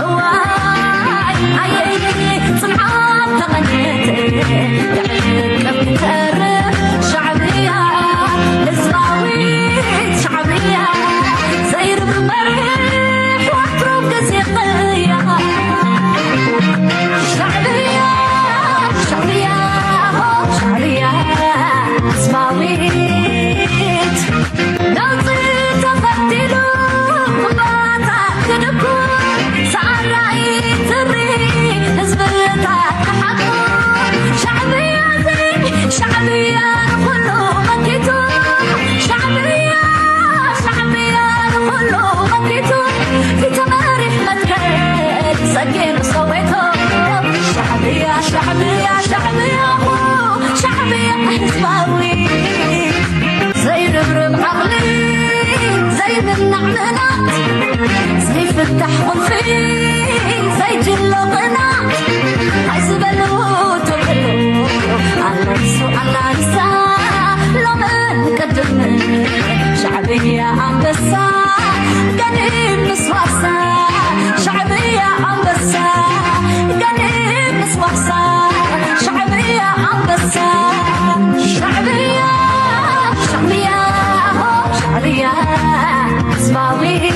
እዋይ ኣየይ ጽንዓት ተቐንየት፣ የዕልብ ከም ትተርፍ ሻዕብያ፣ ህዝባዊት ሻዕብያ፣ ዘይርብርብ መሪሕ ወትሩ ግዜ ቅያ። ሻዕብያ፣ ሻዕብያ፣ ሻዕብያ፣ ህዝባዊት ነውጺ ተፈቲሉ እምባታት ክድኩ፣ ሰኣራይ ትሪ ህዝብታት ክሓቁ። ሻዕብያ ዘይ ሻዕብያ ንኹሉ መኪቱ። ሻዕብያ፣ ሻዕብያ ንኹሉ መኪቱ። ፊት መሪሕ መትከል ሰጊሩ ሰዌቶ። ሻዕብያ፣ ሻዕብያ፣ ሻዕብያ፣ ሻዕብያ ህዝባዊ ዘይርብርብ ዓቕሊ ዘይምናዕ ምናት ዘይፍታሕ ቁልፊ ዘይጅሎ ቅናት ኣይዝበሉ ትብሉ ኣላንሱ ኣላንሳ ሎምን ቅድምን ሻዕብያ ኣንበሳ ገዲም ምስ ዋሳ ሻዕብያ ኣንበሳ ገዲም ምስ ዋሳ ሻዕብያ ኣንበሳ ሻዕብያ ሻዕብያ ሻዕብያ ህዝባዊት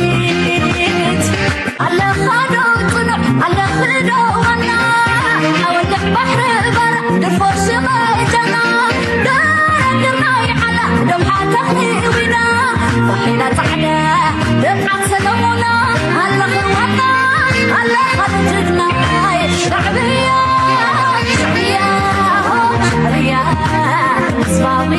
ኣለኻ ዶ ጽኑዕ ኣለኺ ዶ ዋና ኣወልሕ ባሕሪ በራ ድርፎ ሽመጀና ደረግርናይ ዓላ ደምሓ ተኽሊ ዊና ፋሒላ ጻዕዳ ደምዓት ሰለሙና ኣለኺ ዋና ኣለኻ ዶ ጅግናይ ሻዕብያ ሻዕብያ ሻዕብያ ህዝባዊ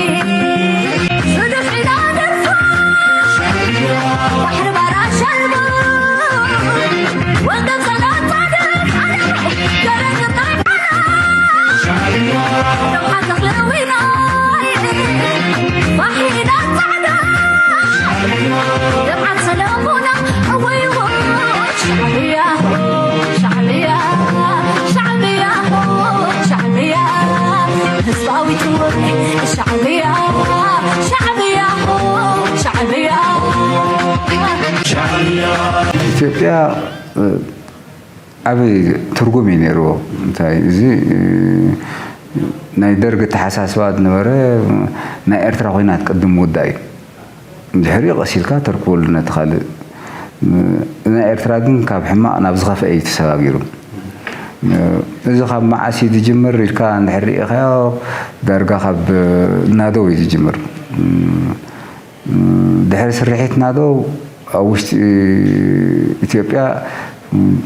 ህዝባዊት ሻዕብያ ሻዕብያ ሻዕብያ ኢትዮጵያ ዓቢ ትርጉም እዩ ነይርዎ። እንታይ እዚ ናይ ደርግ ኣተሓሳስባ ዝነበረ ናይ ኤርትራ ኹናት ቅድም ምውዳእ እዩ። ድሕሪኡ ቀስ ኢልካ ተርክበሉ ነቲ ካልእ። ናይ ኤርትራ ግን ካብ ሕማቕ ናብ ዝኸፍአ እዩ ተሰጋጊሩ። እዚ ካብ መዓስ እዩ ዝጅምር ኢልካ እንድሕር ርኢኻዮ ዳርጋ ካብ ናደው እዩ ዝጅምር። ድሕሪ ስርሒት ናደው ኣብ ውሽጢ ኢትዮጵያ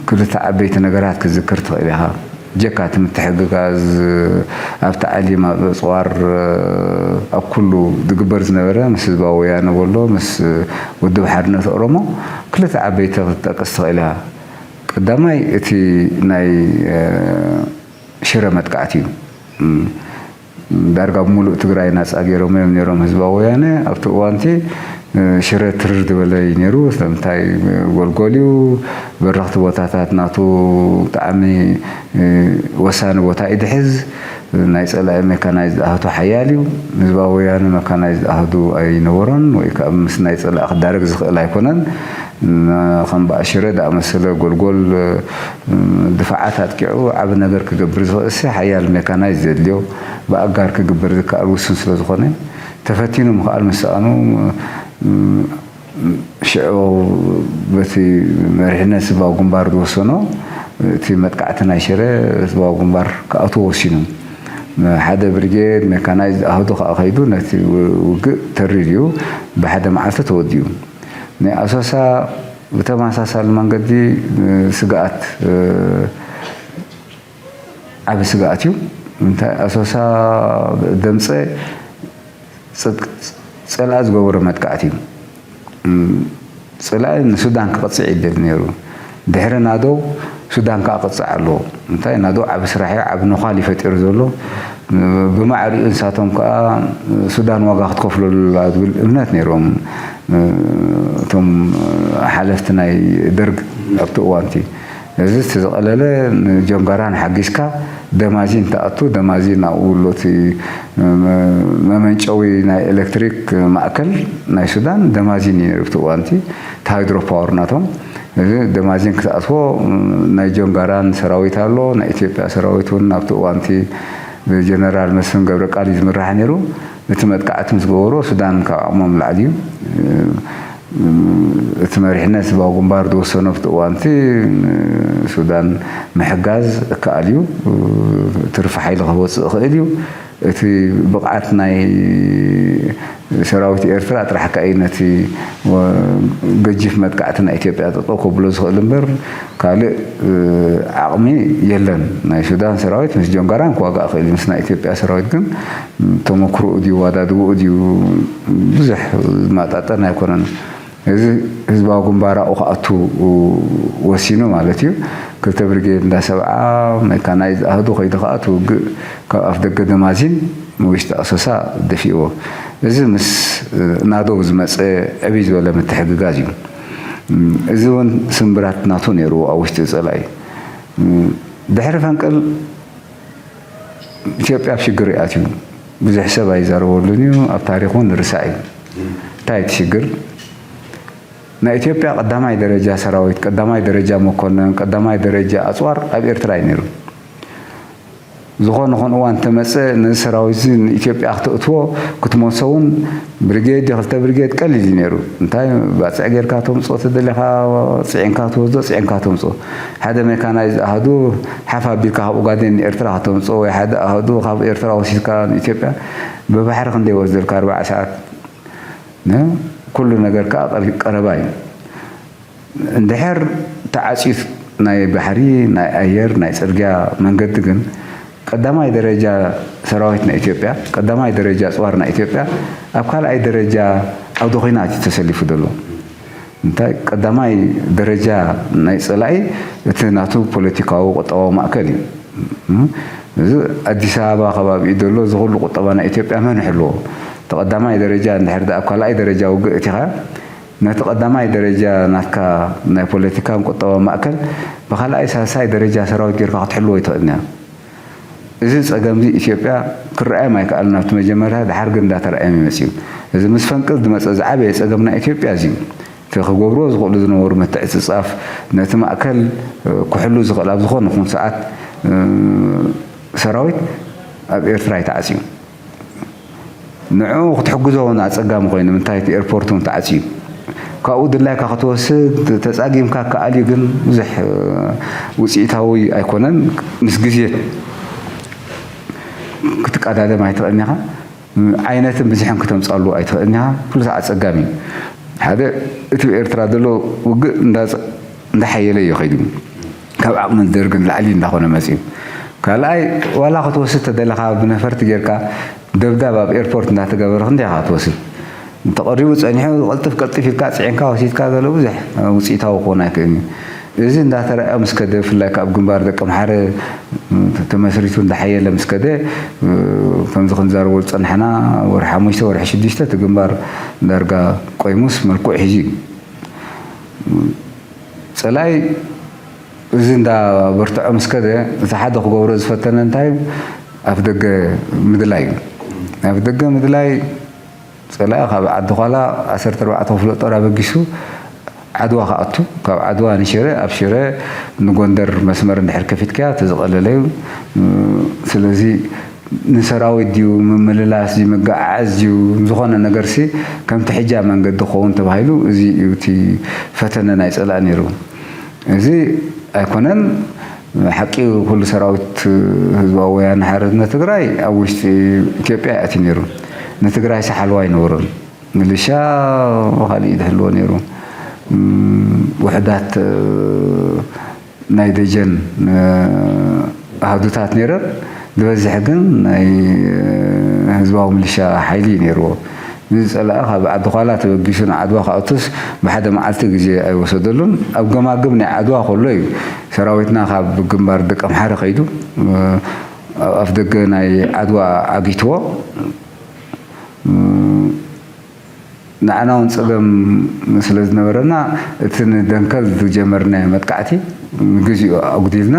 ክልተ ዓበይቲ ነገራት ክትዝክር ትኽእል ኢኻ። ጀካ እቲ ምትሕግጋዝ ኣብ ታዕሊም፣ ኣብ ኣጽዋር፣ ኣብ ኩሉ ዝግበር ዝነበረ ምስ ህዝባዊ ወያነ ወሎ ምስ ውድብ ሓርነት ኦሮሞ ክልተ ዓበይቲ ክትጠቅስ ትኽእል ኢኻ። ቀዳማይ እቲ ናይ ሽረ መጥቃዕቲ እዩ። ዳርጋ ብምሉእ ትግራይ ናፃ ገይሮም እዮም ነይሮም ህዝባዊ ወያነ። ኣብቲ እዋንቲ ሽረ ትርር ዝበለ እዩ ነይሩ። ስለምንታይ ጎልጎል እዩ፣ በረኽቲ ቦታታት ናቱ ብጣዕሚ ወሳኒ ቦታ እዩ ድሕዝ። ናይ ፀላኢ ሜካናይዝድ ኣህቱ ሓያል እዩ። ህዝባዊ ወያነ መካናይዝድ ኣህዱ ኣይነበሮን ወይ ከዓ ምስ ናይ ፀላኢ ክዳረግ ዝኽእል ኣይኮነን። ከም በኣሽረ ዝኣመሰለ ጎልጎል ድፋዓት ኣጥቂዑ ዓቢ ነገር ክገብር ዝኽእልሲ ሓያል ሜካናይዝ ዘድልዮ ብኣጋር ክግበር ዝከኣል ውሱን ስለ ዝኾነ ተፈቲኑ ምኽኣል ምስ ሰኣኑ ሽዑ በቲ መሪሕነት ህዝባዊ ግንባር ዝወሰኖ እቲ መጥቃዕቲ ናይ ሽረ ህዝባዊ ግንባር ክኣትዎ ወሲኑ። ሓደ ብሪጌድ ሜካናይዝ ኣህዱ ከዓ ከይዱ ነቲ ውግእ ተሪር እዩ ብሓደ መዓልቲ ተወዲኡ። ናይ ኣሶሳ ብተመሳሳሊ መንገዲ ስግኣት ዓቢ ስግኣት እዩ። እንታይ ኣሶሳ ደምፀ ፀላኢ ዝገበሮ መጥቃዕቲ እዩ። ፀላኢ ንሱዳን ክቐፅዕ ይደሊ ነይሩ። ድሕሪ ናደው ሱዳን ከዓ ክቕፅዕ ኣለዎ። እንታይ ናደው ዓቢ ስራሕ እዩ፣ ዓቢ ነዃል እዩ ፈጢሩ ዘሎ። ብማዕሪኡ ንሳቶም ከዓ ሱዳን ዋጋ ክትከፍለሉ ዝብል እምነት ነይሮም እቶም ሓለፍቲ ናይ ደርግ ኣብቲ እዋንቲ። እዚ እቲ ዝቐለለ ንጆንጋራን ሓጊዝካ ደማዚን ትኣቱ፣ ደማዚን ኣብኡ ኣሎ እቲ መመንጨዊ ናይ ኤሌክትሪክ ማእከል ናይ ሱዳን ደማዚን እዩ ነይሩ ኣብቲ እዋንቲ፣ እቲ ሃይድሮ ፓወር ናቶም። እዚ ደማዚን ክትኣትዎ ናይ ጆንጋራን ሰራዊት ኣሎ። ናይ ኢትዮጵያ ሰራዊት እውን ኣብቲ እዋንቲ ብጀነራል መስፍን ገብረቃል እዩ ዝምራሕ ነይሩ። እቲ መጥቃዕቲ ምስ ገበሮ ሱዳን ካብ ዓቕሞም ላዕሊ እዩ። እቲ መሪሕነት ህዝባዊ ግንባር ዝወሰኖ ኣብቲ እዋንቲ ሱዳን ምሕጋዝ እከኣል እዩ። ትርፊ ሓይሊ ክወፅእ ይኽእል እዩ። እቲ ብቕዓት ናይ ሰራዊት ኤርትራ ጥራሕ ከኣ እዩ ነቲ ገጂፍ መጥቃዕቲ ናይ ኢትዮጵያ ጠጠው ከብሎ ዝኽእል እምበር ካልእ ዓቕሚ የለን። ናይ ሱዳን ሰራዊት ምስ ጆንጋራን ክዋጋእ ይኽእል እዩ፣ ምስ ናይ ኢትዮጵያ ሰራዊት ግን ተመክሮኡ ድዩ ዋዳድብኡ ድዩ ብዙሕ ዝመጣጠን ኣይኮነን። እዚ ህዝባዊ ግንባር ኣብኡ ክኣቱ ወሲኑ ማለት እዩ። ክልተ ብርጌድ እንዳ ሰብዓ ሜካናይዝ ኣሃዱ ከይዱ ከኣ እቲ ውግእ ካብ ኣፍ ደገ ደማዚን ንውሽጢ ኣሶሳ ደፊእዎ። እዚ ምስ ናደው ዝመፀ ዕብይ ዝበለ ምትሕግጋዝ እዩ። እዚ እውን ስምብራት ናቱ ነይሩ ኣብ ውሽጢ ፀላኢ። ድሕሪ ፈንቅል ኢትዮጵያ ኣብ ሽግር ይኣትዩ። ብዙሕ ሰብ ኣይዛረበሉን እዩ፣ ኣብ ታሪክ እውን ንርሳዕ እዩ። እንታይ እቲ ሽግር? ናይ ኢትዮጵያ ቀዳማይ ደረጃ ሰራዊት፣ ቀዳማይ ደረጃ መኮነን፣ ቀዳማይ ደረጃ ኣፅዋር ኣብ ኤርትራ እዩ ነይሩ። ዝኾነ ኹን እዋን እንተመፀ ነዚ ሰራዊት እዚ ንኢትዮጵያ ክተእትዎ ክትመልሶ እውን ብርጌድ ክልተ ብርጌድ ቀሊል እዩ ነይሩ። እንታይ ባፅዕ ጌርካ ተምፅኦ ተደሊኻ ፅዒንካ ትወስዶ ፅዒንካ ተምፅኦ። ሓደ ሜካናይዝ ኣሃዱ ሓፍ ኣቢልካ ካብ ኡጋዴን ንኤርትራ ከተምፅኦ ወይ ሓደ ኣሃዱ ካብ ኤርትራ ወሲድካ ንኢትዮጵያ ብባሕሪ ክንደይ ወስደልካ ኣርባዓ ሰዓት። ኩሉ ነገር ከዓ ቀረባ እዩ። እንድሕር ተዓፅዩ ናይ ባሕሪ ናይ ኣየር ናይ ፅርግያ መንገዲ ግን ቀዳማይ ደረጃ ሰራዊት ናይ ኢትዮጵያ ቀዳማይ ደረጃ ፅዋር ናይ ኢትዮጵያ ኣብ ካልኣይ ደረጃ ዓውደ ኹናት እዩ ተሰሊፉ ዘሎ። እንታይ ቀዳማይ ደረጃ ናይ ፀላኢ እቲ ናቱ ፖለቲካዊ ቁጠባዊ ማእከል እዩ። እዚ ኣዲስ ኣበባ ከባቢኡ ዘሎ እዚ ኩሉ ቁጠባ ናይ ኢትዮጵያ መን ይሕልዎ? እቲ ቀዳማይ ደረጃ እንድሕር ኣብ ካልኣይ ደረጃ ውግእ እቲኻ ነቲ ቀዳማይ ደረጃ ናትካ ናይ ፖለቲካን ቁጠባ ማእከል ብኻልኣይ ሳልሳይ ደረጃ ሰራዊት ጌርካ ክትሕልዎ ኣይትኽእልን እያ። እዚ ጸገምዚ ኢትዮጵያ ክረኣዮም ኣይከኣልን ኣብቲ መጀመርታ፣ ድሓር ግን እንዳተረኣዮም እዩ መጺኡ። እዚ ምስ ፈንቅል ዝመጸ ዝዓበየ ጸገም ናይ ኢትዮጵያ እዚ እዩ። እቲ ክገብርዎ ዝኽእሉ ዝነበሩ ምትዕጽጻፍ ነቲ ማእከል ክሕሉ ዝኽእል ኣብ ዝኾነ ኹን ሰዓት ሰራዊት ኣብ ኤርትራ እዩ ተዓጽዩ። ንዕኡ ክትሕግዞ እውን ኣጸጋሚ ኮይኑ፣ ምንታይ እቲ ኤርፖርት እውን ተዓጽዩ። ካብኡ ድላይካ ክትወስድ ተጻጊምካ ከኣል እዩ፣ ግን ብዙሕ ውጽኢታዊ ኣይኮነን። ምስ ግዜ ክትቀዳደም ኣይትኽእልን ኢኻ። ዓይነትን ብዝሕን ክተምጻሉ ኣይትኽእልን ኢኻ። ኩሉ ኣጸጋሚ እዩ። ሓደ እቲ ብኤርትራ ዘሎ ውግእ እንዳጸ-፣ እንዳሓየለ እዩ ከይዱ። ካብ ዓቕሚ ደርግ ንላዕሊ እንዳኾነ መጺኡ። ካልኣይ ዋላ ክትወስድ ተደለኻ ብነፈርቲ ጌርካ ደብዳብ ኣብ ኤርፖርት እንዳተገበረ ክንደይ ኢኻ ክትወስድ? እንተቐሪቡ ጸኒሑ ቅልጥፍ ቅልጥፍ ኢልካ ጽዒንካ ወሲድካ ዘሎ ብዙሕ ውጽኢታዊ ክኾን ኣይክእልን እዩ። እዚ እንዳተረኣዮ ምስ ከደ ብፍላይ ካብ ግንባር ደቂ ኣምሓረ ተመስሪቱ እንዳሓየለ ምስ ከደ ከምዚ ክንዛረቦ ዝጸናሕና ወርሒ ሓሙሽተ ወርሒ ሽዱሽተ እቲ ግንባር ዳርጋ ቆይሙስ መልክዑ ሒዙ እዩ። ጸላኢ እዚ እንዳበርትዖ ምስ ከደ እቲ ሓደ ክገብሮ ዝፈተነ እንታይ ኣፍ ደገ ምድላይ እዩ። ኣፍ ደገ ምድላይ ጸላኢ ካብ ዓዲ ዃላ ዓሰርተ ኣርባዕተ ክፍለ ጦር ኣበጊሱ ዓድዋ ክኣቱ፣ ካብ ዓድዋ ንሽረ፣ ኣብ ሽረ ንጎንደር መስመር እንድሕር ከፊትካያ እቲ ዝቐለለ እዩ። ስለዚ ንሰራዊት ድዩ ምምልላስ ድዩ ምገዓዓዝ ድዩ ዝኾነ ነገርሲ ከምቲ ሕጃ መንገዲ ክኸውን ተባሂሉ እዚ እዩ እቲ ፈተነ ናይ ጸላኢ ነይሩ። እዚ ኣይኮነን ሓቂ ኩሉ ሰራዊት ህዝባዊ ወያነ ሓርነት ትግራይ ኣብ ውሽጢ ኢትዮጵያ እዩ ኣትዩ ነይሩ። ንትግራይ ሰሓልዋ ኣይነበሮን። ሚሊሻ ካልእ እዩ ዝሕልዎ ነይሩ። ውሕዳት ናይ ደጀን ኣሃዱታት ነይረን። ዝበዝሕ ግን ናይ ህዝባዊ ሚሊሻ ሓይሊ እዩ ነይርዎ። እዚ ጸላኢ ካብ ዓዲ ዃላ ተበጊሱ ንዓድዋ ክኣቱስ ብሓደ መዓልቲ ግዜ ኣይወሰደሉን። ኣብ ገማግም ናይ ዓድዋ ከሎ እዩ ሰራዊትና ካብ ግንባር ደቀምሓረ ከይዱ ኣብ ኣፍ ደገ ናይ ዓድዋ ዓጊትዎ። ንዓና እውን ጸገም ስለ ዝነበረና እቲ ንደንከል ዝጀመርናዮ መጥቃዕቲ ንግዚኡ ኣጉዲልና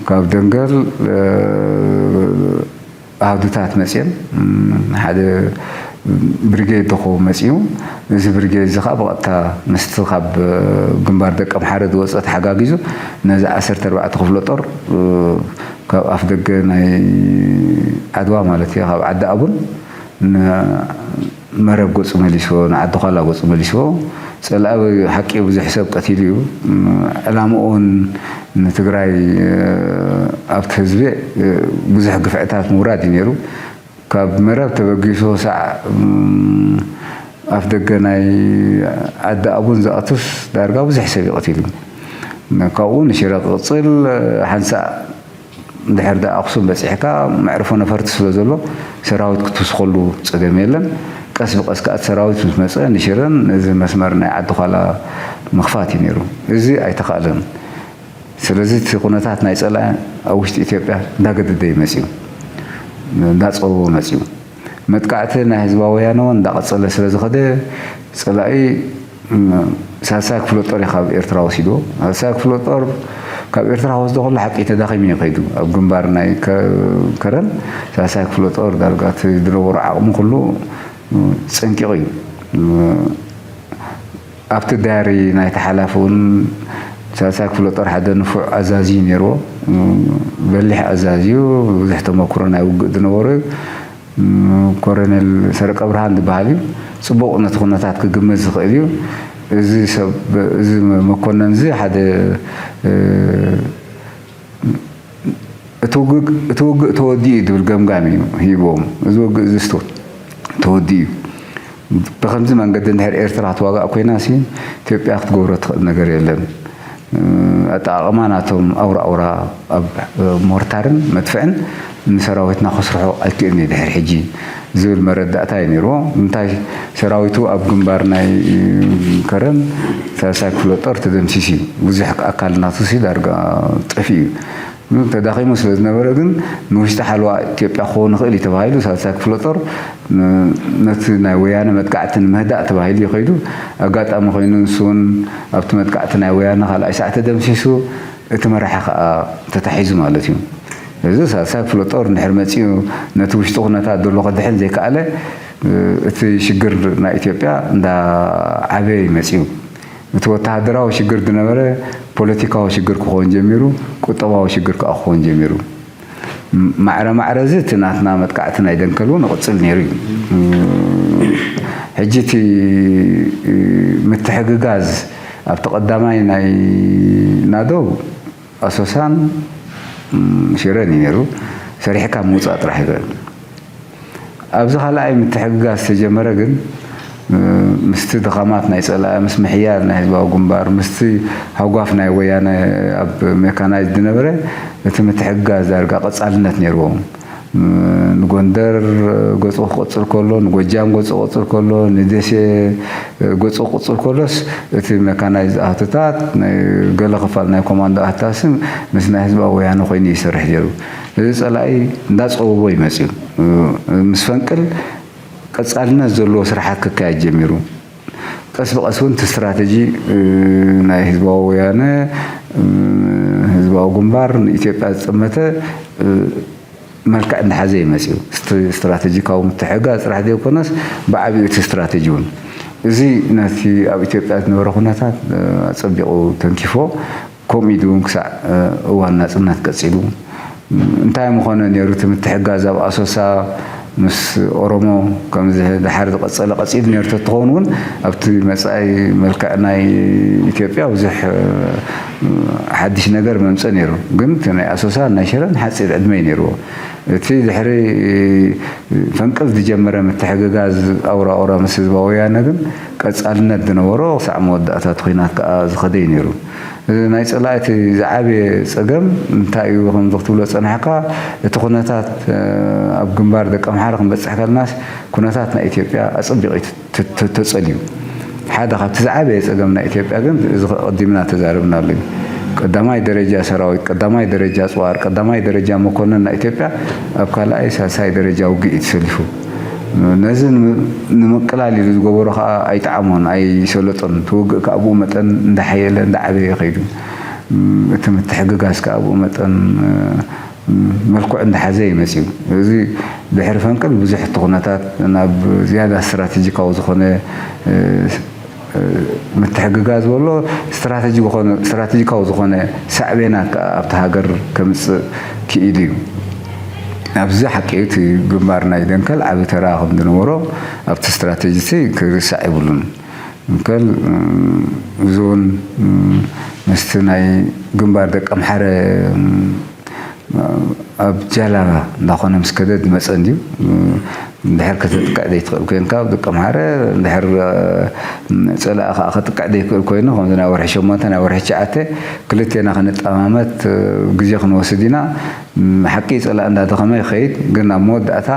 ካብ ደንከል ኣሃዱታት መጽዮም ሓደ ብሪጌድ ተኾ መፂኡ። እዚ ብሪጌድ እዚ ከዓ ብቐጥታ ምስቲ ካብ ግንባር ደቀምሓረ ዝወፀ ተሓጋጊዙ ነዚ ዓሰርተ ኣርባዕተ ክፍለ ጦር ካብ ኣፍ ደገ ናይ ዓድዋ ማለት እዩ፣ ካብ ዓዲ ኣቡን ንመረብ ገፁ መሊስዎ፣ ንዓዲ ኳላ ገፁ መሊስዎ። ፀላኢ ሓቂ ብዙሕ ሰብ ቀቲሉ እዩ። ዕላምኡ እውን ንትግራይ ኣብቲ ህዝቢ ብዙሕ ግፍዕታት ምውራድ እዩ ነይሩ። ካብ መረብ ተበጊሱ ሳዕ ኣፍ ደገ ናይ ዓዲ ኣቡን ዝኣቱስ ዳርጋ ብዙሕ ሰብ ይቐቲሉ። ካብኡ ንሽረ ክቕፅል ሓንሳእ ድሕር ዳ ኣኽሱም በፂሕካ መዕርፎ ነፈርቲ ስለ ዘሎ ሰራዊት ክትውስኸሉ ፀገም የለን። ቀስ ብቐስ ከዓ ሰራዊት ምስ መፀ ንሽረን ነዚ መስመር ናይ ዓዲ ኳላ ምኽፋት እዩ ነይሩ። እዚ ኣይተኻእለን። ስለዚ እቲ ኩነታት ናይ ፀላኢ ኣብ ውሽጢ ኢትዮጵያ እንዳገደደ እዩ መፂኡ፣ እንዳፀበቦ መፂኡ። መጥቃዕቲ ናይ ህዝባዊ ወያነ እውን እንዳቐፀለ ስለ ዝኸደ ፀላኢ ሳልሳይ ክፍለ ጦር እዩ ካብ ኤርትራ ወሲድዎ። ሳልሳይ ክፍለ ጦር ካብ ኤርትራ ወስዶ ከሎ ሓቂ ተዳኺሙ እዩ ከይዱ። ኣብ ግንባር ናይ ከረን ሳልሳይ ክፍለ ጦር ዳርጋ እቲ ዝነበሮ ዓቕሚ ኩሉ ፀንቂቑ እዩ። ኣብቲ ዳሪ ናይቲ ሓላፊ እውን ሳልሳይ ክፍለ ጦር ሓደ ንፉዕ ኣዛዚ እዩ ነይርዎ። በሊሕ ኣዛዚ እዩ፣ ብዙሕ ተመክሮ ናይ ውግእ ዝነበሮ እዩ። ኮረኔል ሰረቀ ብርሃን ዝበሃል እዩ። ፅቡቕ ነቲ ኩነታት ክግምት ዝኽእል እዩ። እዚ ሰብ፣ እዚ መኮነን እዚ ሓደ እቲ ውግእ ተወዲኡ እዩ ዝብል ገምጋም እዩ ሂቦም። እዚ ውግእ እዚ ተወዲኡ እዩ። ብኸምዚ መንገዲ እንድሕር ኤርትራ ክትዋጋእ ኮይና ሲ ኢትዮጵያ ክትገብሮ ትኽእል ነገር የለን። ኣጠቓቕማ ናቶም ኣውራ ኣውራ ኣብ ሞርታርን መድፍዕን ንሰራዊትና ከስርሖ ኣይክእልን እዩ ድሕር ሕጂ ዝብል መረዳእታ እዩ ነይርዎ። እንታይ ሰራዊቱ ኣብ ግንባር ናይ ከረን ሳልሳይ ክፍለ ጦር ተደምሲሱ እዩ። ብዙሕ ኣካል ናቱ ሲ ዳርጋ ጠፊኡ እዩ። ተዳኺሙ ስለ ዝነበረ ግን ንውሽጢ ሓለዋ ኢትዮጵያ ክኸውን ይኽእል እዩ ተባሂሉ ሳልሳይ ክፍለ ጦር ነቲ ናይ ወያነ መጥቃዕቲ ንምህዳእ ተባሂሉ እዩ ከይዱ። ኣጋጣሚ ኮይኑ ንሱ እውን ኣብቲ መጥቃዕቲ ናይ ወያነ ካልኣይ ሳዕ ተደምሲሱ፣ እቲ መራሒ ከዓ ተታሒዙ ማለት እዩ። እዚ ሳልሳይ ክፍለ ጦር እንድሕር መፂኡ ነቲ ውሽጢ ኩነታት ዘሎ ከድሕን ዘይከኣለ እቲ ሽግር ናይ ኢትዮጵያ እንዳዓበየ እዩ መፂኡ። እቲ ወተሃደራዊ ሽግር ዝነበረ ፖለቲካዊ ሽግር ክኸውን ጀሚሩ፣ ቁጠባዊ ሽግር ከዓ ክኸውን ጀሚሩ። ማዕረ ማዕረ እዚ እቲ ናትና መጥቃዕቲ ናይ ደንከል እውን ይቕፅል ነይሩ እዩ። ሕጂ እቲ ምትሕግጋዝ ኣብቲ ቀዳማይ ናይ ናደው ኣሶሳን ሽረን እዩ ነይሩ። ሰሪሕካ ምውፃእ ጥራሕ ይኽእል። ኣብዚ ካልኣይ ምትሕግጋዝ ዝተጀመረ ግን ምስቲ ድኻማት ናይ ፀላኢ፣ ምስ ምሕያል ናይ ህዝባዊ ግንባር፣ ምስቲ ሃጓፍ ናይ ወያነ ኣብ ሜካናይዝ ዝነበረ እቲ ምትሕግጋዝ ዳርጋ ቀፃልነት ነይርዎ። ንጎንደር ገፁ ክቕፅል ከሎ፣ ንጎጃም ገፁ ክቕፅል ከሎ፣ ንደሴ ገፁ ክቕፅል ከሎስ እቲ ሜካናይዝ ኣህትታት ናይ ገለ ክፋል ናይ ኮማንዶ ኣህትታት ምስ ናይ ህዝባዊ ወያነ ኮይኑ ይሰርሕ ነይሩ። እዚ ፀላኢ እንዳፀበቦ ይመፅዩ። ምስ ፈንቅል ቀፃልነት ዘለዎ ስራሓት ክካየድ ጀሚሩ። ቀስ ብቐስ እውን እቲ ስትራተጂ ናይ ህዝባዊ ወያነ ህዝባዊ ግንባር ንኢትዮጵያ ዝጠመተ መልክዕ እንዳሓዘ ይመፅዩ። ስትራቴጂካዊ ምትሕግጋዝ ጥራሕ ዘይኮነስ ብዓብዩ እቲ ስትራቴጂ እውን እዚ ነቲ ኣብ ኢትዮጵያ ዝነበረ ኩነታት ኣፀቢቑ ተንኪፎ። ከምኡ ኢሉ እውን ክሳዕ እዋን ናፅነት ቀፂሉ። እንታይ ምኾነ ነይሩ እቲ ምትሕግጋዝ ኣብ ኣሶሳ ምስ ኦሮሞ ከምዚ ድሓር ዝቐፀለ ቀፂሉ ነይሩ ተትኸውን እውን ኣብቲ መፃኢ መልክዕ ናይ ኢትዮጵያ ብዙሕ ሓድሽ ነገር መምፀ ነይሩ። ግን እቲ ናይ ኣሶሳ ናይ ሽረን ሓፂር ዕድመ እዩ ነይርዎ። እቲ ድሕሪ ፈንቅል ዝጀመረ ምትሕግጋዝ ኣውራ ኣውራ ምስ ህዝባዊ ወያነ ግን ቀፃልነት ዝነበሮ ክሳዕ መወዳእታ እቲ ኲናት ከዓ ዝኸደ እዩ ነይሩ። እዚ ናይ ፀላኢ እቲ ዝዓበየ ፀገም እንታይ እዩ ከምዚ ክትብሎ ፀናሕካ፣ እቲ ኩነታት ኣብ ግንባር ደቂ ኣምሓራ ክንበፅሕ ከለናስ ኩነታት ናይ ኢትዮጵያ ኣፀቢቑ እዩ ተፀልዩ። ሓደ ካብቲ ዝዓበየ ፀገም ናይ ኢትዮጵያ ግን እዚ ቀዲምና ተዛረብናሉ እዩ። ቀዳማይ ደረጃ ሰራዊት፣ ቀዳማይ ደረጃ ፅዋር፣ ቀዳማይ ደረጃ መኮንን ናይ ኢትዮጵያ ኣብ ካልኣይ ሳልሳይ ደረጃ ውግእ እዩ ተሰሊፉ። ነዚ ንምቅላል ኢሉ ዝገበሮ ከዓ ኣይጠዓሞን፣ ኣይሰለጦን። እቲ ውግእ ከዓ ብኡ መጠን እንዳሓየለ እንዳዓበየ ከይዱ፣ እቲ ምትሕግጋዝ ከዓ ብኡ መጠን መልክዑ እንዳሓዘ እዩ መፂኡ። እዚ ድሕሪ ፈንቅል ብዙሕ እቲ ኩነታት ናብ ዝያዳ ስትራቴጂካዊ ዝኾነ ምትሕግጋዝ በሎ ስትራቴጂካዊ ዝኾነ ሳዕቤናት ከዓ ኣብቲ ሃገር ከምፅእ ክኢሉ እዩ። ኣብዚ ሓቂ እቲ ግንባር ናይ ደንከል ዓቢ ተራ ከም ዝነበሮ ኣብቲ ስትራቴጂ ክርሳዕ ይብሉን። ደንከል እዚ እውን ምስቲ ናይ ግንባር ደቀምሓረ ኣብ ጃላ እንዳኾነ ምስ ከደ ዝመፀ እንድዩ። እንድሕር ከተጥቅዕ ዘይትኽእል ኮይንካ ኣብ ደቀምሓረ፣ እንድሕር ፀላኢ ከዓ ከጥቅዕ ዘይክእል ኮይኑ ከምዚ ናይ ወርሒ ሸሞንተ ናይ ወርሒ ትሽዓተ ክልቴና ክንጠማመት ግዜ ክንወስድ ኢና። ሓቂ ፀላኢ እንዳደኸመ ይኸይድ፣ ግን ኣብ መወዳእታ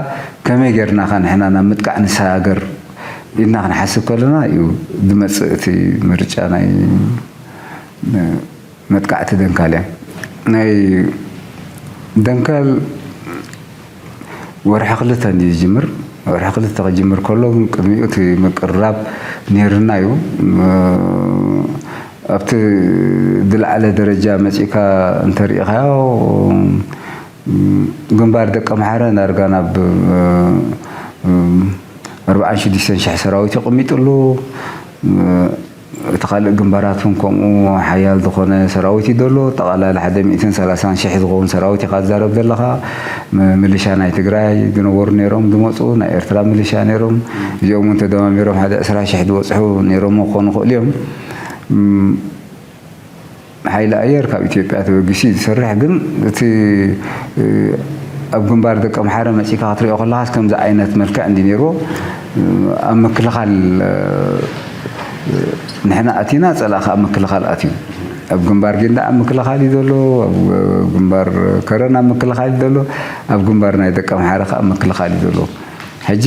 ከመይ ጌርና ኸ ንሕና ናብ ምጥቃዕ ንሰጋገር ኢልና ክንሓስብ ከለና እዩ ዝመፅእ እቲ ምርጫ ናይ መጥቃዕቲ ደንካል እያ። ናይ ደንካል ወርሒ ክልተ እንድዩ ዝጅምር። ወርሒ ክልተ ክጅምር ከሎ ግን ቅድሚኡ እቲ ምቅርራብ ነይርና እዩ። ኣብቲ ዝለዓለ ደረጃ መፂእካ እንተሪኢኻዮ ግንባር ደቀምሓረ ዳርጋ ናብ ኣርባዓን ሽዱሽተን ሽሕ ሰራዊት የቐሚጥሉ። እቲ ካልእ ግንባራት እውን ከምኡ ሓያል ዝኾነ ሰራዊት እዩ ዘሎ። ጠቓላሊ ሓደ ሚእትን ሰላሳን ሽሕ ዝኸውን ሰራዊት ኢኻ ትዛረብ ዘለኻ። ም- ምልሻ ናይ ትግራይ ዝነበሩ ነይሮም ዝመፁ፣ ናይ ኤርትራ ምልሻ ነይሮም። እዚኦም እውን ተደማሚሮም ሓደ ዕስራ ሽሕ ዝበፅሑ ነይሮም ክኾኑ ይኽእሉ እዮም። ም- ሓይሊ ኣየር ካብ ኢትዮጵያ ተበጊሱ እዩ ዝሰርሕ፣ ግን እቲ ኣብ ግንባር ደቀምሓረ መፂእካ ክትሪኦ ከለኻስ ከምዚ ዓይነት መልክዕ እንዲ ነይርዎ። ኣብ ምክልኻል ንሕና ኣቲና፣ ፀላኢ ከዓ ኣብ ምክልኻል ኣትዩ። ኣብ ግንባር ጊንዳዕ ኣብ ምክልኻል እዩ ዘሎ፣ ኣብ ግንባር ከረን ኣብ ምክልኻል እዩ ዘሎ፣ ኣብ ግንባር ናይ ደቀምሓረ ከዓ ኣብ ምክልኻል እዩ ዘሎ። ሕጂ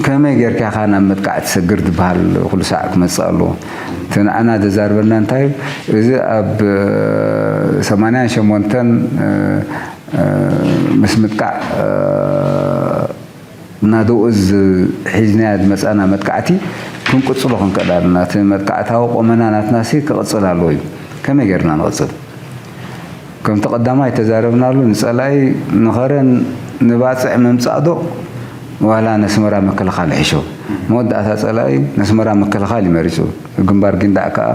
ከመይ ጌርካ ኢኻ ናብ መጥቃዕቲ ትሰግር ዝበሃል ኩሉ ሳዕ ክመጽእ ኣለዎ። እቲ ንዓና ዘዛርበና እንታይ እዩ? እዚ ኣብ ሰማንያን ሸሞንተን ምስ ምጥቃዕ ናደኡ እዚ ሒዝናዮ ዝመጻና መጥቃዕቲ ክንቅጽሎ ክንክእል ኣለና። እቲ መጥቃዕታዊ ቆመና ናትናሲ ክቕጽል ኣለዎ እዩ። ከመይ ጌርና ንቕጽል? ከምቲ ቀዳማይ ተዛረብናሉ፣ ንጸላኢ ንኸረን ንባጽዕ ምምጻእ ዶ ዋላ ነስመራ ምክልኻል ይሕሾ? መወዳእታ ጸላኢ ነስመራ ምክልኻል እዩ መሪጹ። ግንባር ጊንዳዕ ከኣ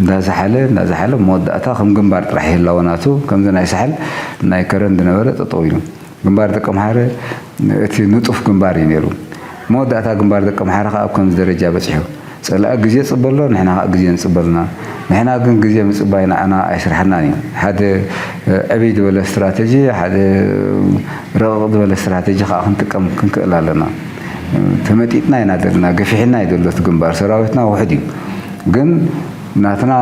እንዳዝሓለ እንዳዝሓለ መወዳእታ ከም ግንባር ጥራሕ ይህላወ ናቱ፣ ከምዚ ናይ ሳሕል ናይ ከረን ዝነበረ ጠጠው ኢሉ። ግንባር ደቀምሓረ እቲ ንጡፍ ግንባር እዩ ነይሩ። መወዳእታ ግንባር ደቀምሓረ ከኣ ኣብ ከምዚ ደረጃ በጺሑ። ጸላኢ ግዜ ጽበሎ፣ ንሕና ከኣ ግዜ ንጽበልና። ንሕና ግን ግዜ ምጽባይ ንዓና ኣይስርሓናን እዩ። ሓደ ዕብይ ዝበለ ስትራተጂ፣ ሓደ ረቕቕ ዝበለ ስትራተጂ ከኣ ክንጥቀም ክንክእል ኣለና። ተመጢጥና ኢና ዘለና፣ ገፊሕና እዩ ዘሎ እቲ ግንባር። ሰራዊትና ውሑድ እዩ። ግን ናትና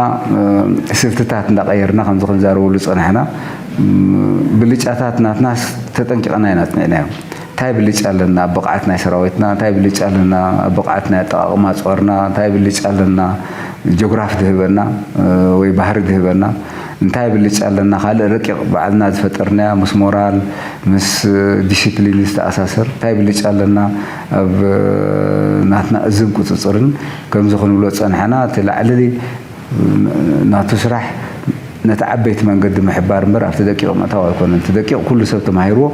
ስልትታት እንዳቐየርና ከምዚ ክንዛረበሉ ጸናሕና። ብልጫታት ናትናስ ተጠንቂቕና ኢና ጽኒዕናዮ። እንታይ ብልጫ ኣለና ኣብ ብቕዓት ናይ ሰራዊትና? እንታይ ብልጫ ኣለና ኣብ ብቕዓት ናይ ኣጠቓቕማ ጾርና? እንታይ ብልጫ ኣለና ጆግራፍ ዝህበና ወይ ባህሪ ዝህበና? እንታይ ብልጫ ኣለና ካልእ ረቂቕ ባዕልና ዝፈጠርናዮ ምስ ሞራል ምስ ዲሲፕሊን ዝተኣሳሰር እንታይ ብልጫ ኣለና ኣብ ናትና እዝን ቁጽጽርን? ከምዚ ክንብሎ ዝጸናሕና እቲ ላዕሊ ናቱ ስራሕ ነቲ ዓበይቲ መንገዲ ምሕባር እምበር ኣብቲ ደቂቕ ምእታው ኣይኮነን። እቲ ደቂቕ ኩሉ ሰብ ተማሂርዎ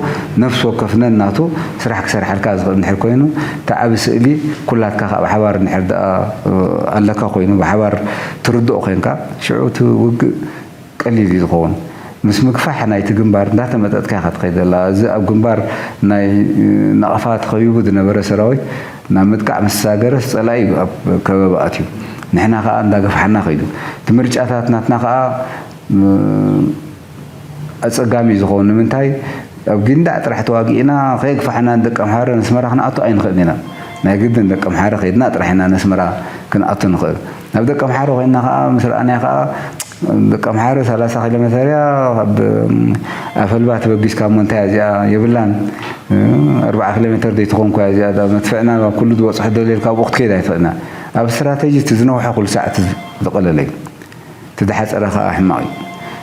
ነፍሲ ወከፍ ነናቱ ስራሕ ክሰርሓልካ ዝኽእል እንድሕር ኮይኑ እቲ ዓቢ ስእሊ ኩላትካ ካብ ሓባር እንድሕር ደኣ ኣለካ ኮይኑ ብሓባር ትርድኦ ኮይንካ ሽዑ እቲ ውግእ ቀሊል እዩ ዝኸውን። ምስ ምግፋሕ ናይቲ ግንባር እንዳተመጠጥካ ኢኻ ትኸይድ ዘላ። እዚ ኣብ ግንባር ናይ ናቕፋ ተኸቢቡ ዝነበረ ሰራዊት ናብ ምጥቃዕ ምስ ተሳገረስ ጸላኢ እዩ ኣብ ከበባ ኣትዩ። ንሕና ከኣ እንዳገፍሓና ከይዱ። እቲ ምርጫታት ናትና ከኣ ኣጸጋሚ እዩ ዝኸውን። ንምንታይ? ኣብ ጊንዳዕ ጥራሕ ተዋጊእና ከየግፋሕና ንደቂ ኣምሓራ ነስመራ ክንኣቱ ኣይንኽእልን ኢና። ናይ ግድን ደቂ ኣምሓራ ከይድና ጥራሕ ኢና ነስመራ ክንኣቱ ንኽእል። ናብ ደቂ ኣምሓራ ኮይንና ከኣ ምስ ረኣናዮ ከኣ ደቂ ኣምሓራ ሰላሳ ኪሎ ሜተር እያ፣ ካብ ኣፈልባ ተበጊስካ እሞ እንታይ እያ እዚኣ የብላን። ኣርብዓ ኪሎ ሜተር ዘይትኾን እኮ እያ እዚኣ፣ እዛ መድፍዕና ኩሉ ዝበፅሖ ደልየልካ ኣብኡ ክትከይድ ኣይትኽእልና። ኣብ ስትራተጂ እቲ ዝነውሐ ኩሉ ሰዓት ዝቐለለ እዩ። እቲ ዝሓፀረ ከዓ ሕማቕ እዩ።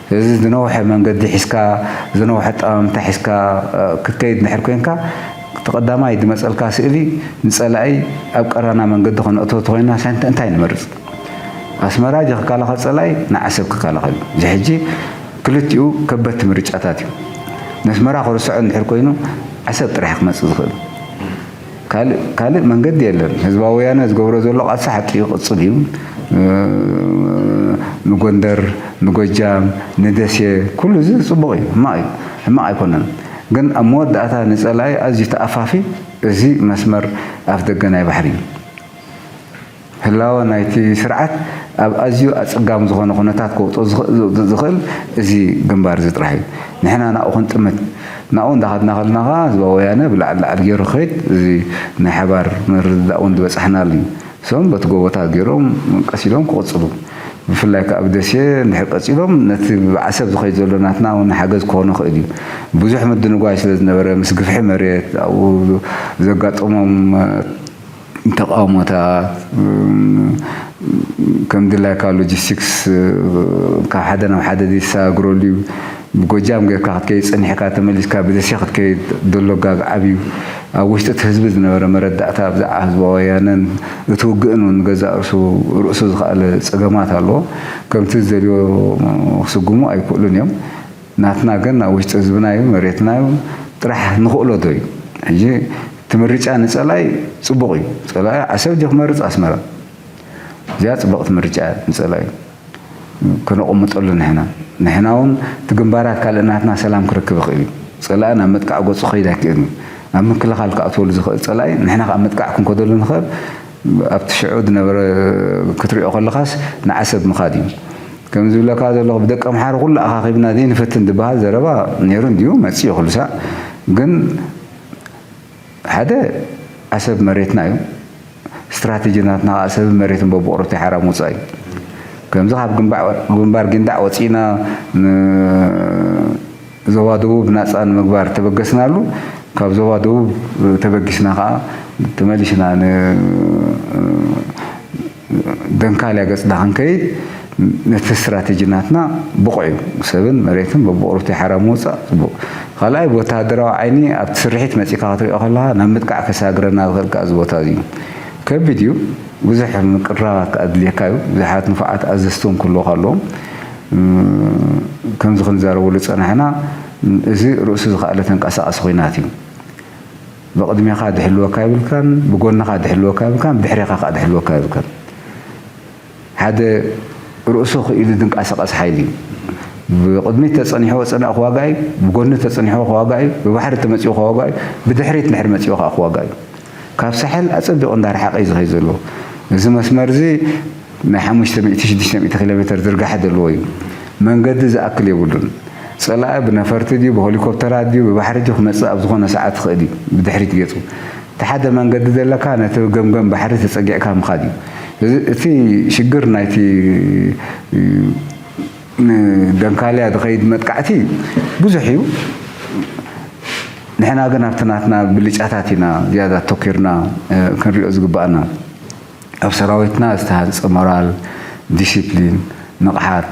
ስለዚ ዝነውሐ መንገዲ ሒዝካ፣ ዝነውሐ ኣጠማምታ ሒዝካ ክትከይድ እንድሕር ኮይንካ፣ እቲ ቀዳማይ ዝመፀልካ ስእሊ ንፀላኢ ኣብ ቀራና መንገዲ ከነእትዎ ተኾይንና እንታይ እንታይ ንመርፅ? ኣስመራ ጀ ክከላኸል ፀላኢ ንዓሰብ ክከላኸል እዩ። እዚ ሕጂ ክልቲኡ ከበድቲ ምርጫታት እዩ። ነስመራ ክርስዖ እንድሕር ኮይኑ ዓሰብ ጥራሕ ክመጽእ ዝኽእል ካልእ ካልእ መንገዲ የለን። ህዝባዊ ወያነ ዝገብሮ ዘሎ ቃልሲ ሓቂ ይቕጽል እዩ። ንጎንደር፣ ንጎጃም፣ ንደሴ ኩሉ እዚ ጽቡቕ እዩ፣ ሕማቕ እዩ፣ ሕማቕ ኣይኮነን። ግን ኣብ መወዳእታ ንጸላኢ ኣዝዩ ተኣፋፊ እዚ መስመር ኣፍ ደገ ናይ ባሕሪ እዩ። ህላወ ናይቲ ስርዓት ኣብ ኣዝዩ ኣጸጋሚ ዝኾነ ኩነታት ከውጽኦ ዝኽእል እዚ ግንባር እዚ ጥራሕ እዩ። ንሕና ናብኡ ክንጥምት፣ ናብኡ እንዳኸድና ከለና ኸዓ ህዝባዊ ወያነ ብላዕሊ ላዕሊ ገይሩ ክኸይድ እዚ ናይ ሓባር ምርድዳእ እውን ዝበጻሕናሉ እዩ። እሶም በቲ ጎቦታት ገይሮም ቀስ ኢሎም ክቕጽሉ፣ ብፍላይ ከዓ ኣብ ደሴ እንድሕር ቀጺሎም ነቲ ብዓሰብ ዝኸይድ ዘሎ ናትና እውን ሓገዝ ክኾኖ ይኽእል እዩ። ብዙሕ ምድንጓይ ስለ ዝነበረ ምስ ግፍሒ መሬት ኣብኡ ዘጋጠሞም ተቃውሞታት፣ ከም ድላይካ ሎጂስቲክስ ካብ ሓደ ናብ ሓደ ዘይተሰጋግረሉ እዩ። ብጎጃም ጌርካ ክትከይድ ጸኒሕካ ተመሊስካ ብደሴ ክትከይድ ዘሎ ጋግ ዓብዩ። ኣብ ውሽጢ እቲ ህዝቢ ዝነበረ መረዳእታ ብዛዕባ ህዝባዊ ወያነን እቲ ውግእን እውን ገዛእ ርእሱ ርእሱ ዝኸኣለ ጸገማት ኣለዎ። ከምቲ ዝደልዮ ክስጉሙ ኣይክእሉን እዮም። ናትና ግን ኣብ ውሽጢ ህዝብና እዩ፣ መሬትና እዩ፣ ጥራሕ ንኽእሎ ዶ እዩ? ሕጂ እቲ ምርጫ ንጸላኢ ጽቡቕ እዩ። ጸላኢ ዓሰብ ድዩ ክመርጽ ኣስመራ? እዚኣ ጽብቕቲ ምርጫ እያ ንጸላኢ። ከነቐምጠሉ ንሕና። ንሕና እውን እቲ ግንባራት ካልእ ናትና ሰላም ክረክብ ይኽእል እዩ። ጸላኢ ናብ ምጥቃዕ ገጹ ክኸይድ ኣይክእልን እዩ። ኣብ ምክልኻል ክኣትወሉ ዝኽእል ጸላኢ ንሕና ከኣ ምጥቃዕ ክንከደሉ ንኽእል ኣብቲ ሽዑ ዝነበረ ክትሪኦ ከለኻስ ንዓሰብ ምኻድ እዩ። ከም ዝብለካ ዘለኹ ብደቂ ኣምሓሩ ኩሉ ኣኻኺብና ዘይንፈትን ዝበሃል ዘረባ ነይሩ እንድዩ፣ መጺኡ ኩሉ ሳዕ። ግን ሓደ ዓሰብ መሬትና እዩ። ስትራቴጂ ናትና ከኣ ሰብን መሬትን በብቑርብቲ ሓራ ምውጻእ እዩ። ከምዚ ካብ ግንባር ጊንዳዕ ወጺእና ንዞባ ደቡብ ናጻ ንምግባር ተበገስናሉ፣ ካብ ዞባ ደቡብ ተበጊስና ከኣ ተመሊስና ን ደንካልያ ገጽና ክንከይድ ነቲ ስትራቴጂ ናትና ብቑዕ እዩ። ሰብን መሬትን በብቑርብቲ ሓራ ምውጻእ ጽቡቕ። ካልኣይ ብወተሃደራዊ ዓይኒ ኣብቲ ስርሒት መጺእካ ክትሪኦ ከለኻ ናብ ምጥቃዕ ከሳግረና ዝኽእል ከኣ እዚ ቦታ እዚ እዩ። ከቢድ እዩ። ብዙሕ ምቅርራባት ከኣ ኣድልየካ እዩ። ብዙሓት ንፉዓት ኣዘዝቲ እውን ክህልዉኻ ኣለዎም። ከምዚ ክንዛረበሉ ዝጸናሕና እዚ ርእሱ ዝኸኣለ ተንቀሳቓሲ ኹናት እዩ። ብቕድሜኻ ድሕልወካ የብልካን፣ ብጎንኻ ድሕልወካ የብልካን፣ ብድሕሬኻ ከኣ ድሕልወካ የብልካን። ሓደ ርእሱ ክኢሉ ዝንቀሳቐስ ሓይሊ እዩ። ብቕድሚት ተጸኒሕዎ ዝጸንዐ ክዋጋእ እዩ፣ ብጎኒ ተጸኒሕዎ ክዋጋእ እዩ፣ ብባሕሪ ተመጺኡ ክዋጋእ እዩ፣ ብድሕሪት እንድሕር መጺኡ ከኣ ክዋጋእ እዩ። ካብ ሳሕል ኣጸቢቑ እንዳረሓቐ እዩ ዝኸይድ ዘሎ። እዚ መስመር እዚ ናይ ሓሙሽተ ሚእቲ ሽዱሽተ ሚእቲ ኪሎ ሜተር ዝርጋሐ ዘለዎ እዩ። መንገዲ ዝኣክል የብሉን። ጸላኢ ብነፈርቲ ድዩ፣ ብሄሊኮፕተራት ድዩ፣ ብባሕሪ ድዩ ክመጽእ ኣብ ዝኾነ ሰዓት ይኽእል እዩ፣ ብድሕሪት ገጹ። እቲ ሓደ መንገዲ ዘለካ ነቲ ገምገም ባሕሪ ተጸጊዕካ ምኻድ እዩ። እዚ፣ እቲ ሽግር ናይቲ ንደንካልያ ዝኸይድ መጥቃዕቲ ብዙሕ እዩ። ንሕና ግን ኣብቲ ናትና ብልጫታት ኢና ዝያዳ ኣተኲርና፣ እ፣ ክንሪኦ ዝግባኣና። ኣብ ሰራዊትና ዝተሃንጸ ሞራል፣ ዲሲፕሊን፣ ንቕሓት፣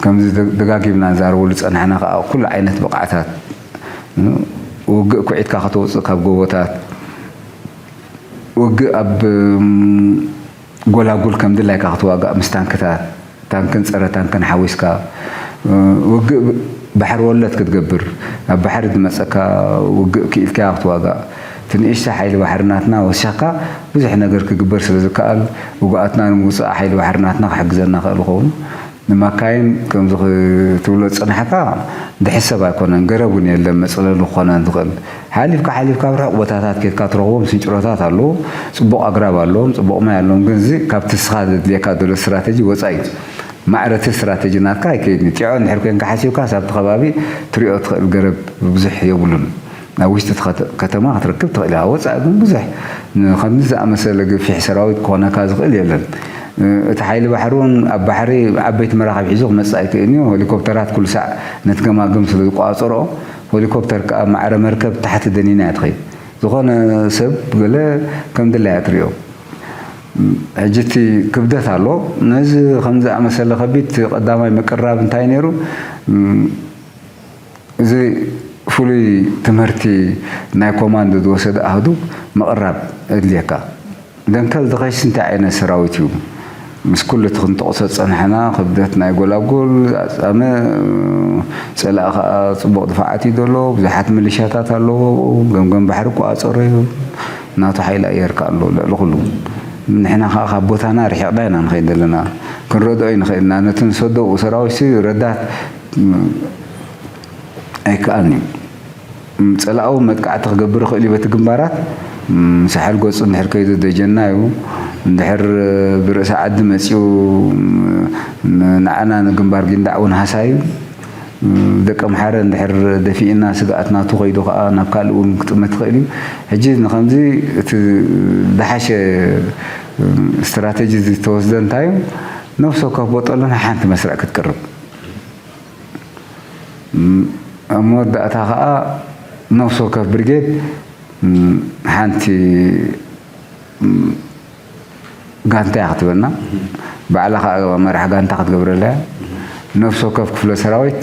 ከምዚ ደ-፣ ደጋጊምና ንዛረበሉ ዝጸናሕና ከኣ ኩሉ ዓይነት ብቕዓታት፣ እ፣ ውግእ ኩዒትካ ከተውጽእ ካብ ጎቦታት፣ ውግእ ኣብ፣ እም፣ ጎላጉል ከም ድላይካ ክትዋጋእ ምስ ታንክታት፣ ታንክን ጸረ ታንክን ሓዊስካ፣ እ፣ ውግእ ብ-፣ ባሕሪ ወለድ ክትገብር፣ ኣብ ባሕሪ ዝመጸካ ውግእ ክኢልካዮ ክትዋጋእ፣ እቲ ንእሽቶ ሓይሊ ባሕሪ ናትና ወሲኽካ ብዙሕ ነገር ክግበር ስለ ዝከኣል፣ ውጉኣትና ንምውጻእ ሓይሊ ባሕሪ ናትና ክሕግዘና ክእል ይኸውን። ንማካይን ከምዚ ክትብሎ ዝጸናሕካ ድሕሰብ ኣይኮነን፣ ገረብ እውን የለን መጽለሊ ክኾነን ዝኽእል። ሓሊፍካ ሓሊፍካ ኣብ ርሑቕ ቦታታት ኬድካ ትረኽቦም ስንጭሮታት ኣለዉ፣ ጽቡቕ ኣግራብ ኣለዎም፣ ጽቡቕ ማይ ኣለዎም። ግን እዚ ካብቲ ንስኻ ዘድልየካ ዘሎ ስትራተጂ ወጻኢ እዩ። ማዕረ እቲ ስትራተጂ ናትካ ኣይከይድን እዩ። ጢዖ እንድሕር ኮይንካ ሓሲብካስ ኣብቲ ከባቢ ትሪኦ ትኽእል ገረብ ብዙሕ የብሉን። ኣብ ውሽጢ እቲ ከተ-፣ ከተማ ክትረክብ ትኽእል ኢኻ። ወጻኢ ግን ብዙሕ ን-፣ ከምዚ ዝኣመሰለ ገፊሕ ሰራዊት ክኾነካ ዝኽእል የለን። እ፣ እቲ ሓይሊ ባሕሪ እውን ኣብ ባሕሪ ዓበይቲ መራኽብ ሒዙ ክመጽእ ኣይክእልን እዩ። ሄሊኮፕተራት ኩሉ ሳዕ ነቲ ገማግም ስለ ዝቆጻጸርኦ፣ ሄሊኮፕተር ከኣ ማዕረ መርከብ ታሕቲ ደኒና እያ ትኸይድ። ዝኾነ ሰብ ገለ ከም ድላያ ትሪኦ። ሕጂ እቲ ክብደት ኣሎ። ነዚ ከም ዝኣመሰለ ከቢድ ቀዳማይ ምቅርራብ እንታይ ነይሩ? እም፣ እዚ ፍሉይ ትምህርቲ ናይ ኮማንዶ ዝወሰደ ኣሃዱ ምቕራብ የድልየካ። ደንከል ዝኸይስ እንታይ ዓይነት ሰራዊት እዩ? ምስ ኩሉ እቲ ክንጠቕሶ ዝጸናሕና ክብደት ናይ ጎላጉል ኣጻምእ፣ ጸላኢ ከኣ ጽቡቕ ድፋዓት እዩ ዘሎ። ብዙሓት ሚሊሻታት ኣለዎ ኣብኡ። ገምገም ባሕሪ ይቆጻጸሮ እዩ። ናቱ ሓይሊ ኣየር ከኣ ኣሎ ልዕሊ ኩሉ። ንሕና ከኣ ካብ ቦታና ርሒቕና ኢና ንኸይድ ዘለና። ክንረድኦ ኣይንኽእል ኢና። ነቲ ንሰዶ ሰራዊትሲ ረዳት ኣይከኣልን እዩ። ጸላኢ እውን መጥቃዕቲ ክገብር ይኽእል እዩ በቲ ግንባራት። ሳሕል ገጹ እንድሕር ከይዱ ደጀና እዩ። እንድሕር ብርእሲ ዓዲ መጺኡ ንዓና ንግንባር ጊንዳዕ እውን ሃሳዩ። ደቂ ኣምሓረ እንድሕር ደፊእና ስግኣት ናቱ ከይዱ ከኣ ናብ ካልእ እውን ክጥመት ይኽእል እዩ። ሕጂ ንኸምዚ እቲ ዝሓሸ ስትራተጂ ዝተወስደ እንታይ እዩ? ነፍሲ ወከፍ ቦጦሎን ሓንቲ መስርዕ ክትቅርብ። ኣብ መወዳእታ ከኣ ነፍሲ ወከፍ ብርጌድ ሓንቲ ጋንታ እያ ክትበና። ባዕላ ከኣ መራሕ ጋንታ ክትገብረላ እያ። ነፍሲ ወከፍ ክፍለ ሰራዊት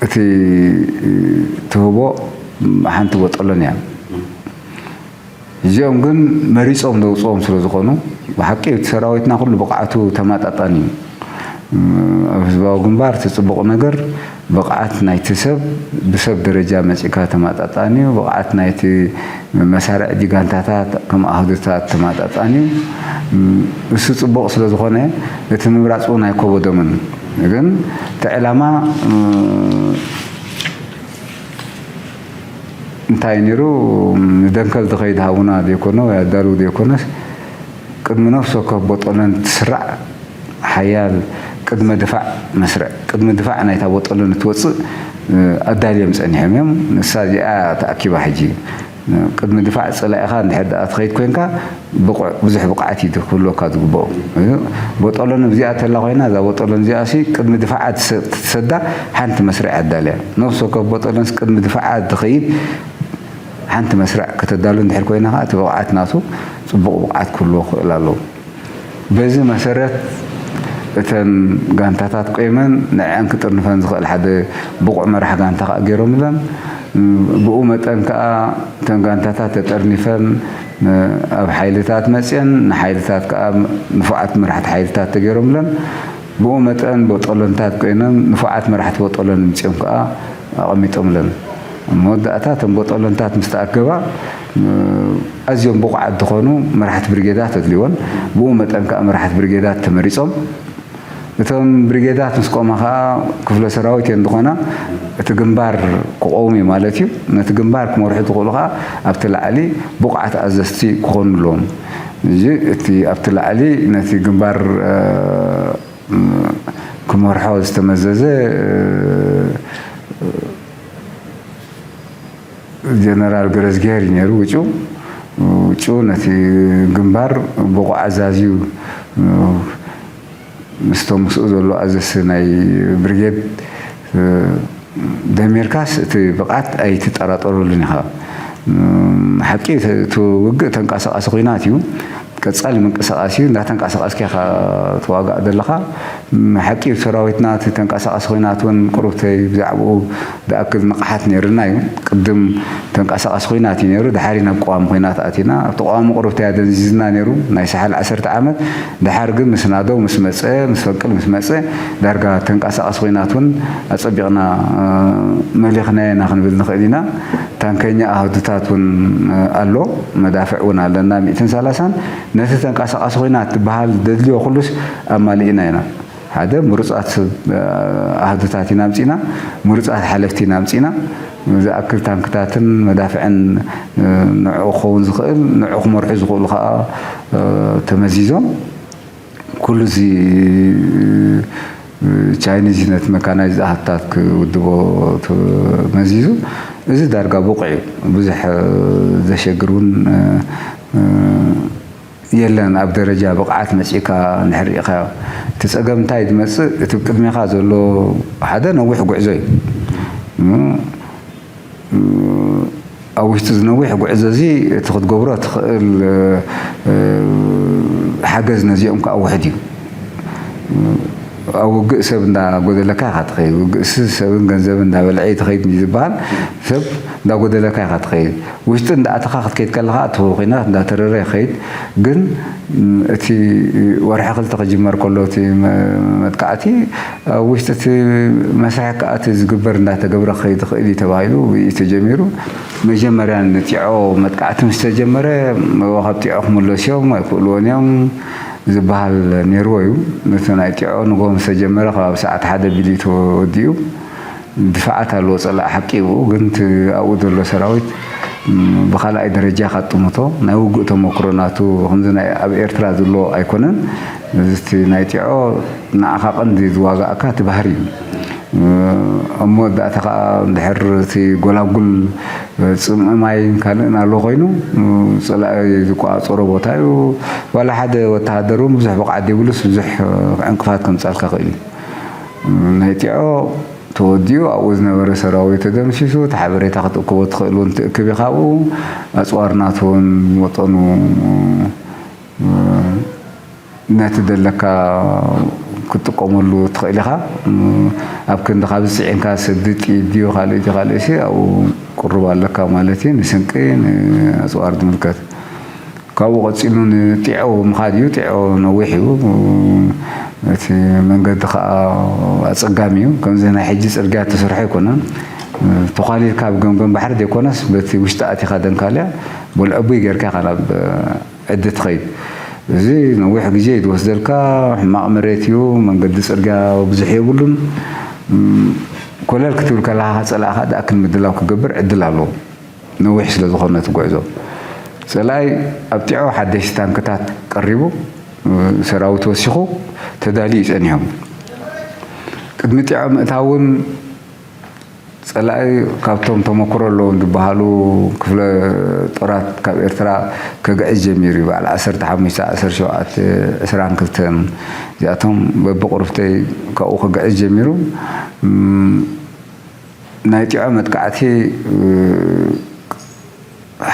እቲ ትህቦ ሓንቲ ቦጦሎን እያ። እዚኦም ግን መሪጾም ዘውጽኦም ስለ ዝኾኑ፣ ብሓቂ እቲ ሰራዊትና ኩሉ ብቕዓቱ ተማጣጣኒ እዩ። ኣብ ህዝባዊ ግንባር እቲ ጽቡቕ ነገር ብቕዓት ናይቲ ሰብ ብሰብ ደረጃ መጺእካ ተማጣጣኒ እዩ። ብቕዓት ናይቲ መሳርዕ ዲጋንታታት ከም ኣህዱታት ተማጣጣኒ እዩ። እሱ ጽቡቕ ስለ ዝኾነ እቲ ምምራጽ እውን ኣይኮበዶምን። ግን እቲ ዕላማ እንታይ ነይሩ? ንደንከል ዝኸይድ ሃቡና ዘይኮነ ወይ ኣዳልው ዘይኮነስ ቅድሚ ነፍሲ ወከፍ ቦጦለን ትስራዕ ሓያል ቅድመ ድፋዕ መስርዕ ቅድሚ ድፋዕ ናይታ ቦጦለን እትወፅእ ኣዳልዮም ፀኒሖም እዮም። ንሳ እዚኣ ተኣኪባ ሕጂ ቅድሚ ድፋዕ ፀላኢኻ እንድሕር ደኣ ትኸይድ ኮይንካ ብቑዕ ብዙሕ ብቕዓት እዩ ክህልወካ ዝግብኦ። ቦጦለን እዚኣ ተላ ኮይና እዛ ቦጦለን እዚኣ ሲ ቅድሚ ድፋዓ ትሰዳ ሓንቲ መስርዕ ኣዳልያ ነፍሲ ወከፍ ቦጦለንስ ቅድሚ ድፋዓ ትኸይድ ሓንቲ መስርዕ ከተዳሉ እንድሕር ኮይና ከዓ እቲ ብቕዓት ናቱ ፅቡቕ ብቕዓት ክህልዎ ክኽእል ኣለዎ። በዚ መሰረት እተን ጋንታታት ቆይመን ንዐን ክጥርንፈን ዝኽእል ሓደ ብቑዕ መራሕ ጋንታ ከዓ ገይሮምለን። ብኡ መጠን ከዓ እተን ጋንታታት ተጠርኒፈን ኣብ ሓይልታት መፅየን ንሓይልታት ከዓ ንፉዓት መራሕቲ ሓይልታት ተገይሮምለን። ብኡ መጠን ቦጦለንታት ኮይነን ንፉዓት መራሕቲ ቦጦለን ምፅኦም ከዓ ኣቐሚጦምለን። ኣብ መወዳእታ እተን ቦጦለንታት ምስ ተኣከባ ኣዝዮም ብቑዓት ዝኾኑ መራሕቲ ብርጌዳት ኣድልወን። ብኡ መጠን ከዓ መራሕቲ ብርጌዳት ተመሪፆም። እቶም ብርጌዳት ምስ ቆማ ከዓ ክፍለ ሰራዊት እየን ዝኾና እቲ ግንባር ክቆውም እዩ ማለት እዩ። ነቲ ግንባር ክመርሑ ዝኽእሉ ከዓ ኣብቲ ላዕሊ ብቑዓት ኣዘዝቲ ክኾኑ ኣለዎም። እዚ እቲ ኣብቲ ላዕሊ ነቲ ግንባር ክመርሖ ዝተመዘዘ ጀነራል ገረዝጊሄር እዩ ነይሩ ውጩ። ውጩ ነቲ ግንባር ብቑዕ ኣዛዝዩ ምስቶም ምስኡ ዘሎ ኣዘዝቲ ናይ ብርጌድ ደሚርካስ እቲ ብቕዓት ኣይትጠራጠረሉን ኢኻ። ሓቂ እቲ ውግእ ተንቀሳቓሲ ኲናት እዩ። ቀጻሊ ምንቅስቓስ እዩ። እንዳተንቀሳቐስካ ኢኻ ትዋጋእ ዘለኻ። ሓቂ እዩ ሰራዊትና እቲ ተንቀሳቓሲ ኲናት እውን ቅሩብተይ ብዛዕባኡ ዝኣክል ንቕሓት ነይርና እዩ። ቅድም ተንቀሳቓሲ ኲናት እዩ ነይሩ። ድሓር ናብ ቀዋሚ ኲናት ኣቲና። ኣብቲ ቀዋሚ ቅሩብተይ ኣደንዚዝና ነይሩ ናይ ሳሕል ዓሰርተ ዓመት። ድሓር ግን ምስ ናደው ምስ መጸ ምስ ፈንቅል ምስ መጸ ዳርጋ ተንቀሳቓሲ ኲናት እውን ኣጸቢቕና መሊኽናዮ ኢና ክንብል ንኽእል ኢና። ታንከኛ ኣሃዱታት እውን ኣሎ፣ መዳፍዕ እውን ኣለና ሚእትን ሰላሳን። ነቲ ተንቀሳቓሲ ኲናት ትበሃል ዘድልዮ ኩሉስ ኣማሊእና ኢና። ሓደ ምሩጻት ሰብ ኣሃዱታት ኢና ኣምጺና፣ ምሩጻት ሓለፍቲ ኢና ኣምጺና። ዝኣክል ታንክታትን መዳፍዕን ንዕኡ ክኸውን ዝኽእል ንዕኡ ክመርሑ ዝኽእሉ ከዓ ተመዚዞም። ኩሉ እዚ ቻይኒዝ ነቲ መካናይዝ ኣሃታት ክውድቦ ተመዚዙ። እዚ ዳርጋ ብቑዕ እዩ። ብዙሕ ዘሸግር እውን የለን። ኣብ ደረጃ ብቕዓት መጺእካ እንድሕር ርኢኻዮ፣ እቲ ጸገም እንታይ ዝመጽእ፣ እቲ ቅድሜኻ ዘሎ ሓደ ነዊሕ ጉዕዞ እዩ። ኣብ ውሽጢ እዚ ነዊሕ ጉዕዞ እዚ እቲ ክትገብሮ ትኽእል ሓገዝ ነዚኦም ከዓ ውሕድ እዩ። ኣብ ውግእ ሰብ እንዳጎደለካ ኢኻ ትኸይድ። ውግእሲ ሰብን ገንዘብን እንዳበልዐ እዩ ትኸይድ እዩ ዝበሃል። ሰብ እንዳጎደለካ ኢኻ ትኸይድ። ውሽጢ እንዳኣተኻ ክትከይድ ከለኻ እቲ ኹናት እንዳተረረ ይኸይድ። ግን እቲ ወርሒ ክልተ ክጅመር ከሎ እቲ መጥቃዕቲ ኣብ ውሽጢ እቲ መስርሕ ከዓ እቲ ዝግበር እንዳተገብረ ክኸይድ ይኽእል እዩ ተባሂሉ ብኢዩ ተጀሚሩ። መጀመርያ ንጢዖ መጥቃዕቲ ምስ ተጀመረ ካብ ጢዖ ክምለሱ እዮም ኣይክእልዎን እዮም ዝበሃል ነይርዎ እዩ። ነቲ ናይ ጢዖ ንጎ ምስ ተጀመረ ከባቢ ሰዓት ሓደ ቢሉ ተወዲኡ። ድፋዓት ኣለዎ ጸላእ ሓቂ እዩ። ግን እቲ ኣብኡ ዘሎ ሰራዊት ብኻልኣይ ደረጃ ካጥምቶ ናይ ውግእ ተመክሮ ናቱ ከምዚ ናይ ኣብ ኤርትራ ዘሎ ኣይኮነን። እዚ እቲ ናይ ጢዖ ንዓኻ ቀንዲ ዝዋጋእካ እቲ ባህሪ እዩ። ኣብ መወዳእታ ከዓ እንድሕር እቲ ጎላጉል ጽምኢ ማይን ካልእን ኣሎ ኮይኑ ጸላኢ ዝቆጻጸሮ ቦታ እዩ። ዋላ ሓደ ወተሃደር እውን ብዙሕ ብቕዓት ዘይብሉስ ብዙሕ ዕንቅፋት ከምጻልካ ክእል እዩ። ናይ ጢዖ ተወዲኡ ኣብኡ ዝነበረ ሰራዊት ተደምሲሱ እቲ ሓበሬታ ክትእክቦ ትኽእል እውን ትእክብ ኢኻ ኣብኡ። ኣፅዋር ናቱ እውን መጠኑ ነቲ ደለካ ክትጥቀመሉ ትኽእል ኢኻ። ኣብ ክንዲ ካብ ዝፅዒንካ ስዲ ጥይት ድዩ ካልእ ድዩ ካልእ ሲ ኣብኡ ቅሩብ ኣለካ ማለት እዩ። ንስንቂ ንኣፅዋር ዝምልከት ካብኡ ቀፂሉ ንጢዖ ምኻድ እዩ። ጢዖ ነዊሕ እዩ። እቲ መንገዲ ከዓ ኣፀጋሚ እዩ። ከምዚ ናይ ሕጂ ፅርግያ ተሰርሖ ኣይኮነን። ተዃሊልካ ኣብ ገምገም ባሕሪ ዘይኮነስ በቲ ውሽጢ ኣቲኻ ደንካልያ በልዐቡይ ጌርካ ኢኻ ናብ ዕዲ ትኸይድ። እዚ ነዊሕ ግዜ እዩ ዝወስደልካ። ሕማቕ መሬት እዩ። መንገዲ ጽርግያ ብዙሕ የብሉን። ኮለል ክትብል ከለኻ ጸላእኻ ዝኣክል ምድላው ክገብር ዕድል ኣለዎ። ነዊሕ ስለ ዝኾነ እቲ ጉዕዞ ጸላኢ ኣብ ጢዖ ሓደሽቲ ታንክታት ቀሪቡ ሰራዊት ወሲኹ ተዳልዩ እዩ ጸኒሖም። ቅድሚ ጢዖ ምእታውን ጸላኢ ካብቶም ተመክሮ ኣለዎም ዝበሃሉ ክፍለ ጦራት ካብ ኤርትራ ከግዕዝ ጀሚሩ እዩ። በዓል ዓሰርተ ሓሙሽተ፣ ዓሰርተ ሸውዓተ፣ ዕስራን ክልተን እዚኣቶም በብቕርብተይ ካብኡ ከግዕዝ ጀሚሩ። ናይ ጢዖ መጥቃዕቲ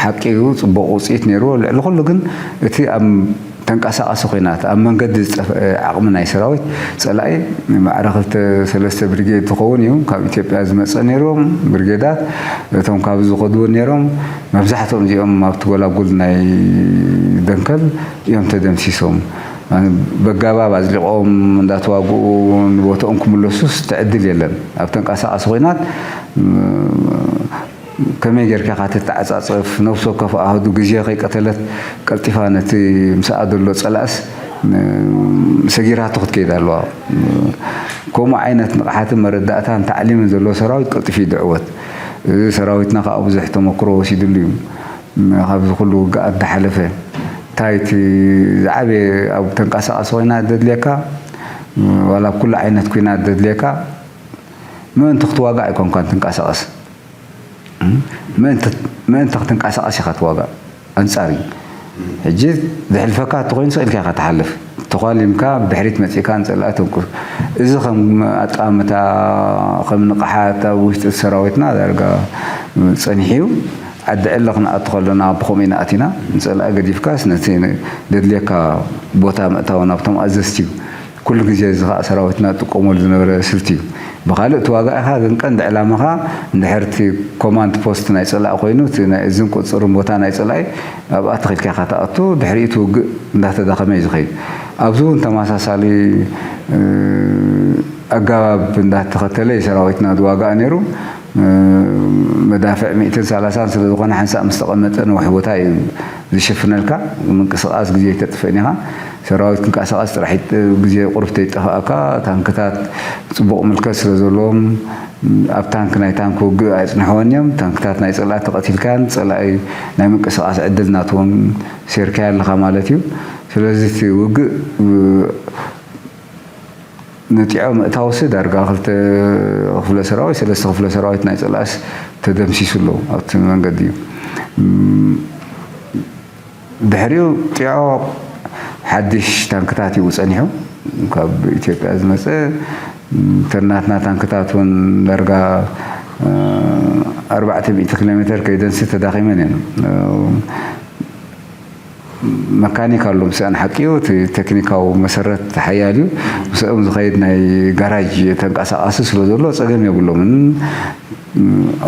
ሓቂ እዩ፣ ጽቡቕ ውጽኢት ነይርዎ። ልዕሊ ኩሉ ግን እቲ ኣብ ተንቀሳቓሲ ኲናት ኣብ መንገዲ ዝጠፍአ ዓቕሚ ናይ ሰራዊት ጸላኢ ማዕረ ክልተ ሰለስተ ብሪጌድ ዝኸውን እዩ ካብ ኢትዮጵያ ዝመጸ ነይርዎም ብሪጌዳት። እቶም ካብ ዝኸድዎ ነይሮም መብዛሕትኦም እዚኦም ኣብቲ ጎላጉል ናይ ደንከል እዮም ተደምሲሶም። በጋባብ ኣዝሊቖም እንዳተዋግኡ ንቦትኦም ክምለሱስ ትዕድል የለን። ኣብ ተንቀሳቓሲ ኲናት ከመይ ጌርካ ኢኻ ትተዓጻጸፍ? ነፍሲ ወከፍ ኣሃዱ ግዜ ከይቀተለት ቀልጢፋ ነቲ ምስኣ ዘሎ ጸላእስ ሰጊራቶ ክትከይድ ኣለዋ። ከምኡ ዓይነት ንቕሓትን መረዳእታን ታዕሊምን ዘለዎ ሰራዊት ቀልጢፉ እዩ ዝዕወት። እዚ ሰራዊትና ከዓ ብዙሕ ተመክሮ ወሲድሉ እዩ። ካብዚ ኩሉ ውግኣት ዝሓለፈ እንታይ እቲ ዝዓበየ ኣብ ተንቀሳቐሲ ኮይና ዘድልየካ ዋላ ኣብ ኩሉ ዓይነት ኩናት ዘድልየካ ምእንቲ ክትዋጋእ ኣይኮንካን ትንቀሳቐስ። ምእንቲ ክትንቀሳቐስ ኢኻ ትዋጋእ። ኣንጻር እዩ። ሕጂ ዘሕልፈካ እንተኾይኑ ስቕ ኢልካ ኢኻ ትሓልፍ። ተዃሊምካ ብድሕሪት መጺእካ ንጸላኢ ተንቁስ። እዚ ከም ኣጠማምታ፣ ከም ንቕሓት ኣብ ውሽጢ ሰራዊትና ዳርጋ ጸኒሑ እዩ። ዓዲ ዕለ ክንኣቱ ከለና ብኸምኡ ኢና ኣቲና። ንጸላኢ ገዲፍካስ ነቲ ዘድልየካ ቦታ ምእታው ናብቶም ኣዘዝቲ እዩ። ኩሉ ግዜ እዚ ኸኣ ሰራዊትና ዝጥቀመሉ ዝነበረ ስልቲ እዩ። ብኻልእ ተዋጋኢኻ ግን ቀንዲ ዕላማኻ እንድሕር እቲ ኮማንድ ፖስት ናይ ጸላኢ ኮይኑ እቲ ናይ እዝን ቁጽርን ቦታ ናይ ጸላኢ ኣብኣ ተኺልካ ኢኻ ትኣቱ። ድሕሪኡ እቲ ውግእ እንዳተዳኸመ እዩ ዝኸይድ። ኣብዚ እውን ተመሳሳሊ ኣገባብ እንዳተኸተለ እዩ ሰራዊትና ዝዋጋእ ነይሩ። መዳፍዕ ሚእትን ሰላሳን ስለ ዝኾነ ሓንሳእ ምስ ተቐመጠ ነዊሕ ቦታ እዩ ዝሽፍነልካ። ምንቅስቓስ ግዜ ኣይተጥፍእን ኢኻ። ሰራዊት ክንቀሳቐስ ጥራሕ ግዜ ቁሩብ ተይጠፋእካ። ታንክታት ጽቡቕ ምልከት ስለ ዘለዎም ኣብ ታንክ ናይ ታንክ ውግእ ኣየጽንሕዎን እዮም። ታንክታት ናይ ጸላኢ ተቐቲልካን ጸላኢ ናይ ምንቅስቓስ ዕድል ናትዎም ሴርካዮ ኣለኻ ማለት እዩ። ስለዚ እቲ ውግእ ንጢዖ ምእታውሲ ዳርጋ ክልተ ክፍለ ሰራዊት ሰለስተ ክፍለ ሰራዊት ናይ ጸላእስ ተደምሲሱ ኣሎ ኣብቲ መንገዲ እዩ። ድሕሪኡ ጢዖ ሓድሽ ታንክታት እዩ ጸኒሑ ካብ ኢትዮጵያ ዝመጸ። እተን ናትና ታንክታት እውን ዳርጋ ኣርባዕተ ሚእቲ ኪሎ ሜትር ከይደንሲ ተዳኺመን እየን። መካኒክ ኣሎ ምስአን ሓቂዩ፣ እቲ ቴክኒካዊ መሰረት ሓያል እዩ። ምስኦም ዝኸይድ ናይ ጋራጅ ተንቀሳቓሲ ስለ ዘሎ ጸገም የብሎምን።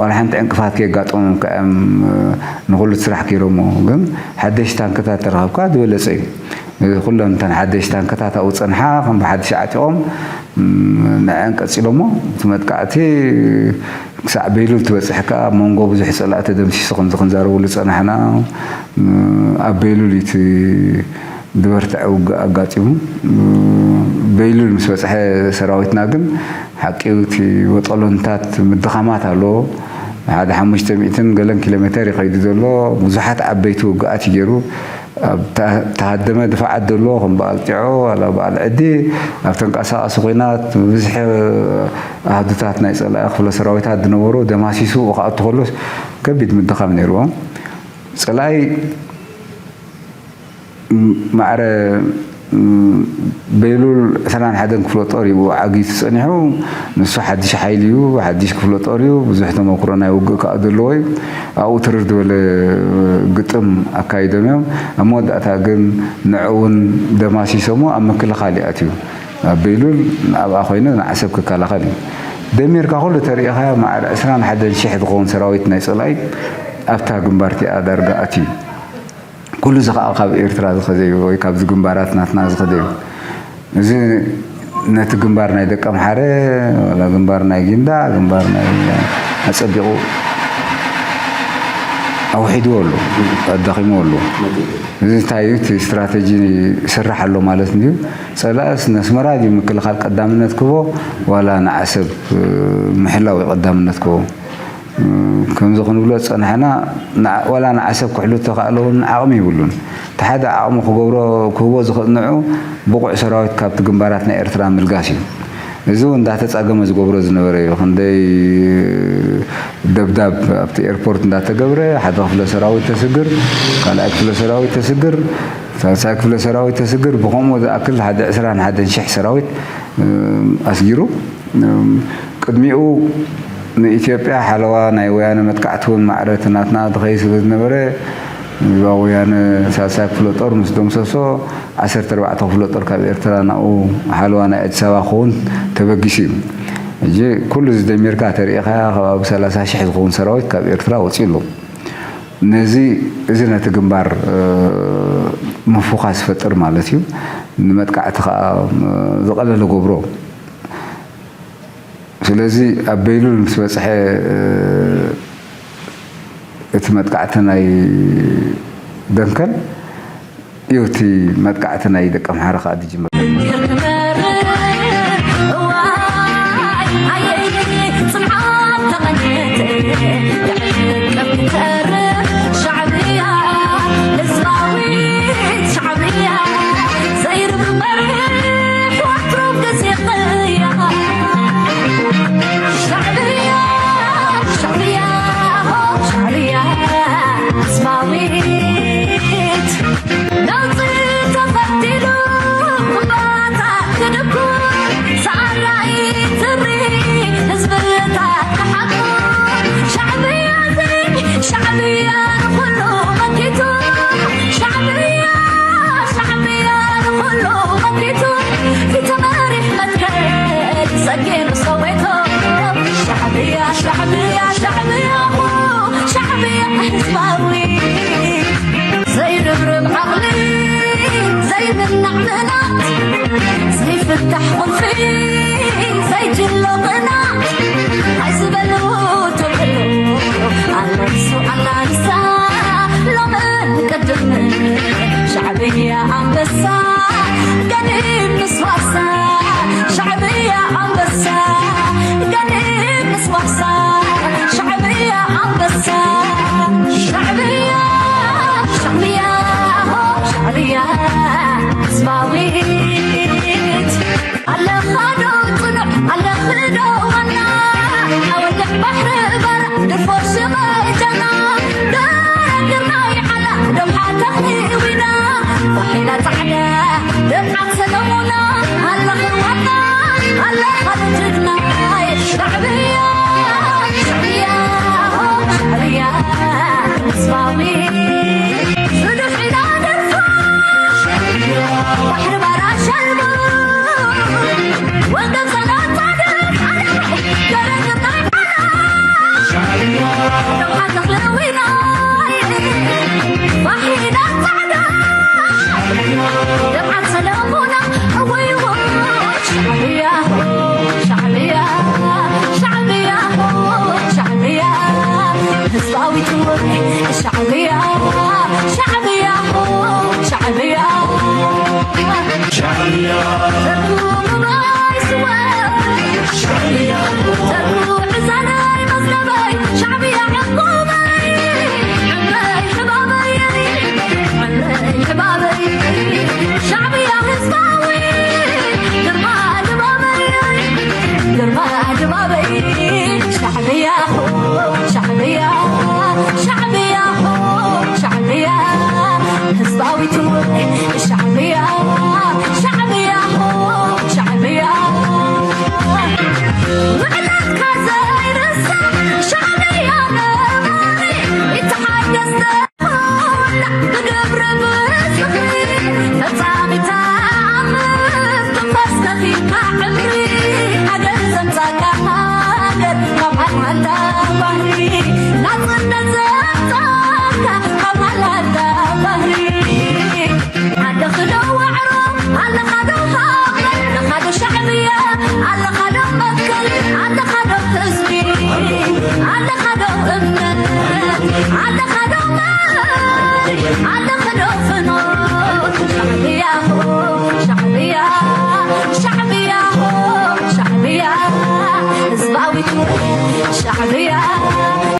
ዋላ ሓንቲ ዕንቅፋት ከየጋጠሞም ከኣም ንኹሉ ስራሕ ገይሮሞ። ግን ሓደሽ ታንክታት ተረኸብካ ዝበለጸ እዩ። ኩሎም እተን ሓደሽ ታንክታት ኣብኡ ጸንሓ ከም ብሓድሽ ዓጢቖም ንዐን ቀጺሎሞ። እቲ መጥቃዕቲ ክሳዕ በይሉል ትበጽሕ ከኣ መንጎ ብዙሕ ጸላእቲ ደምሲሱ ከምዚ ክንዛረበሉ ጸናሕና። ኣብ በይሉል እቲ ዝበርትዐ ውግእ ኣጋጢሙ። በይሉል ምስ በጽሐ ሰራዊትና ግን ሓቂው እቲ ወጠሎንታት ምድኻማት ኣለዎ። ሓደ ሓሙሽተ ሚእትን ገለን ኪሎ ሜተር ይኸይዱ ዘሎ። ብዙሓት ዓበይቲ ውግኣት እዩ ገይሩ። ኣብ ተሃደመ ድፋዓት ዘሎ ከም በዓል ጢዖ ዋላ በዓል ዕዲ ኣብ ተንቀሳቐሲ ኮይናት ብብዝሒ ኣህዱታት ናይ ጸላኢ ክፍለ ሰራዊታት ዝነበሩ ደማሲሱ ክኣቱ ከሎስ ከቢድ ምድኻም ነይርዎም። ጸላኢ ማዕረ በይሉል ዕስራን ሓደን ክፍለ ጦር እዩ ዓጊቱ ጸኒሑ። ንሱ ሓድሽ ሓይሊ እዩ፣ ሓድሽ ክፍለ ጦር እዩ። ብዙሕ ተመክሮ ናይ ውግእ ከኣ ዘለዎ እዩ። ኣብኡ ትርር ዝበለ ግጥም ኣካይዶም እዮም። ኣብ መወዳእታ ግን ንዕኡ እውን ደማሲሶሞ ኣብ ምክልኻል ይኣትዩ። ኣብ በይሉል ኣብኣ ኮይኑ ንዓሰብ ክከላኸል እዩ። ደሚርካ ኩሉ ተሪኢኻ ማዕረ ዕስራን ሓደን ሽሕ ዝኸውን ሰራዊት ናይ ጸላኢ ኣብታ ግንባር እቲኣ ዳርጋ ኣትዩ። ኩሉ እዚ ከዓ ካብ ኤርትራ ዝኸደ እዩ ወይ ካብዚ ግንባራት ናትና ዝኸደ እዩ። እዚ ነቲ ግንባር ናይ ደቀምሓረ ዋላ ግንባር ናይ ጊንዳዕ ግንባር ናይ ኣጸቢቑ ኣውሒድዎ ኣሎ፣ ኣዳኺምዎ ኣሎ። እዚ እንታይ እዩ እቲ ስትራተጂ ይስራሕ ኣሎ ማለት እንድዩ። ጸላእስ ነስመራ ድዩ ምክልኻል ቀዳምነት ክቦ ዋላ ንዓሰብ ምሕላው እዩ ቀዳምነት ክቦ። ከምዚ ክንብሎ ዝጸናሕና ዋላ ንዓሰብ ክሕሉ እተኻእለ እውን ዓቕሚ ይብሉን። እቲ ሓደ ዓቕሚ ክገብሮ ክህቦ ዝኽእል ንዑ ብቑዕ ሰራዊት ካብቲ ግንባራት ናይ ኤርትራ ምልጋስ እዩ። እዚ እውን እንዳተጻገመ ዝገብሮ ዝነበረ እዩ። ክንደይ ደብዳብ ኣብቲ ኤርፖርት እንዳተገብረ ሓደ ክፍለ ሰራዊት ተስግር፣ ካልኣይ ክፍለ ሰራዊት ተስግር፣ ሳልሳይ ክፍለ ሰራዊት ተስግር፣ ብኸምኡ ዝኣክል ሓደ ዕስራን ሓደን ሽሕ ሰራዊት ኣስጊሩ። ቅድሚኡ ንኢትዮጵያ ሓለዋ ናይ ወያነ መጥቃዕቲ እውን ማዕረ እቲ ናትና ዝኸይድ ስለ ዝነበረ፣ ህዝባዊ ወያነ ሳልሳይ ክፍለ ጦር ምስ ደምሰሶ፣ ዓሰርተ ኣርባዕተ ክፍለ ጦር ካብ ኤርትራ ናብኡ ሓለዋ ናይ ኣዲስ ኣበባ ክኸውን ተበጊሱ እዩ። ሕጂ ኩሉ እዚ ደሚርካ ተሪኢኻያ ከባቢ ሰላሳ ሽሕ ዝኸውን ሰራዊት ካብ ኤርትራ ወፂኡ ኣሎ። ነዚ እዚ ነቲ ግንባር ምፉኻስ ዝፈጥር ማለት እዩ። ንመጥቃዕቲ ከዓ ዝቐለለ ገብሮ። ስለዚ ኣብ በይሉል ምስ በፅሐ እቲ መጥቃዕቲ ናይ ደንከል እዩ እቲ መጥቃዕቲ ናይ ደቂ ኣምሓራ ከዓ ዝጅምር። ዓድኻ ዶ እምነት፣ ዓድኻ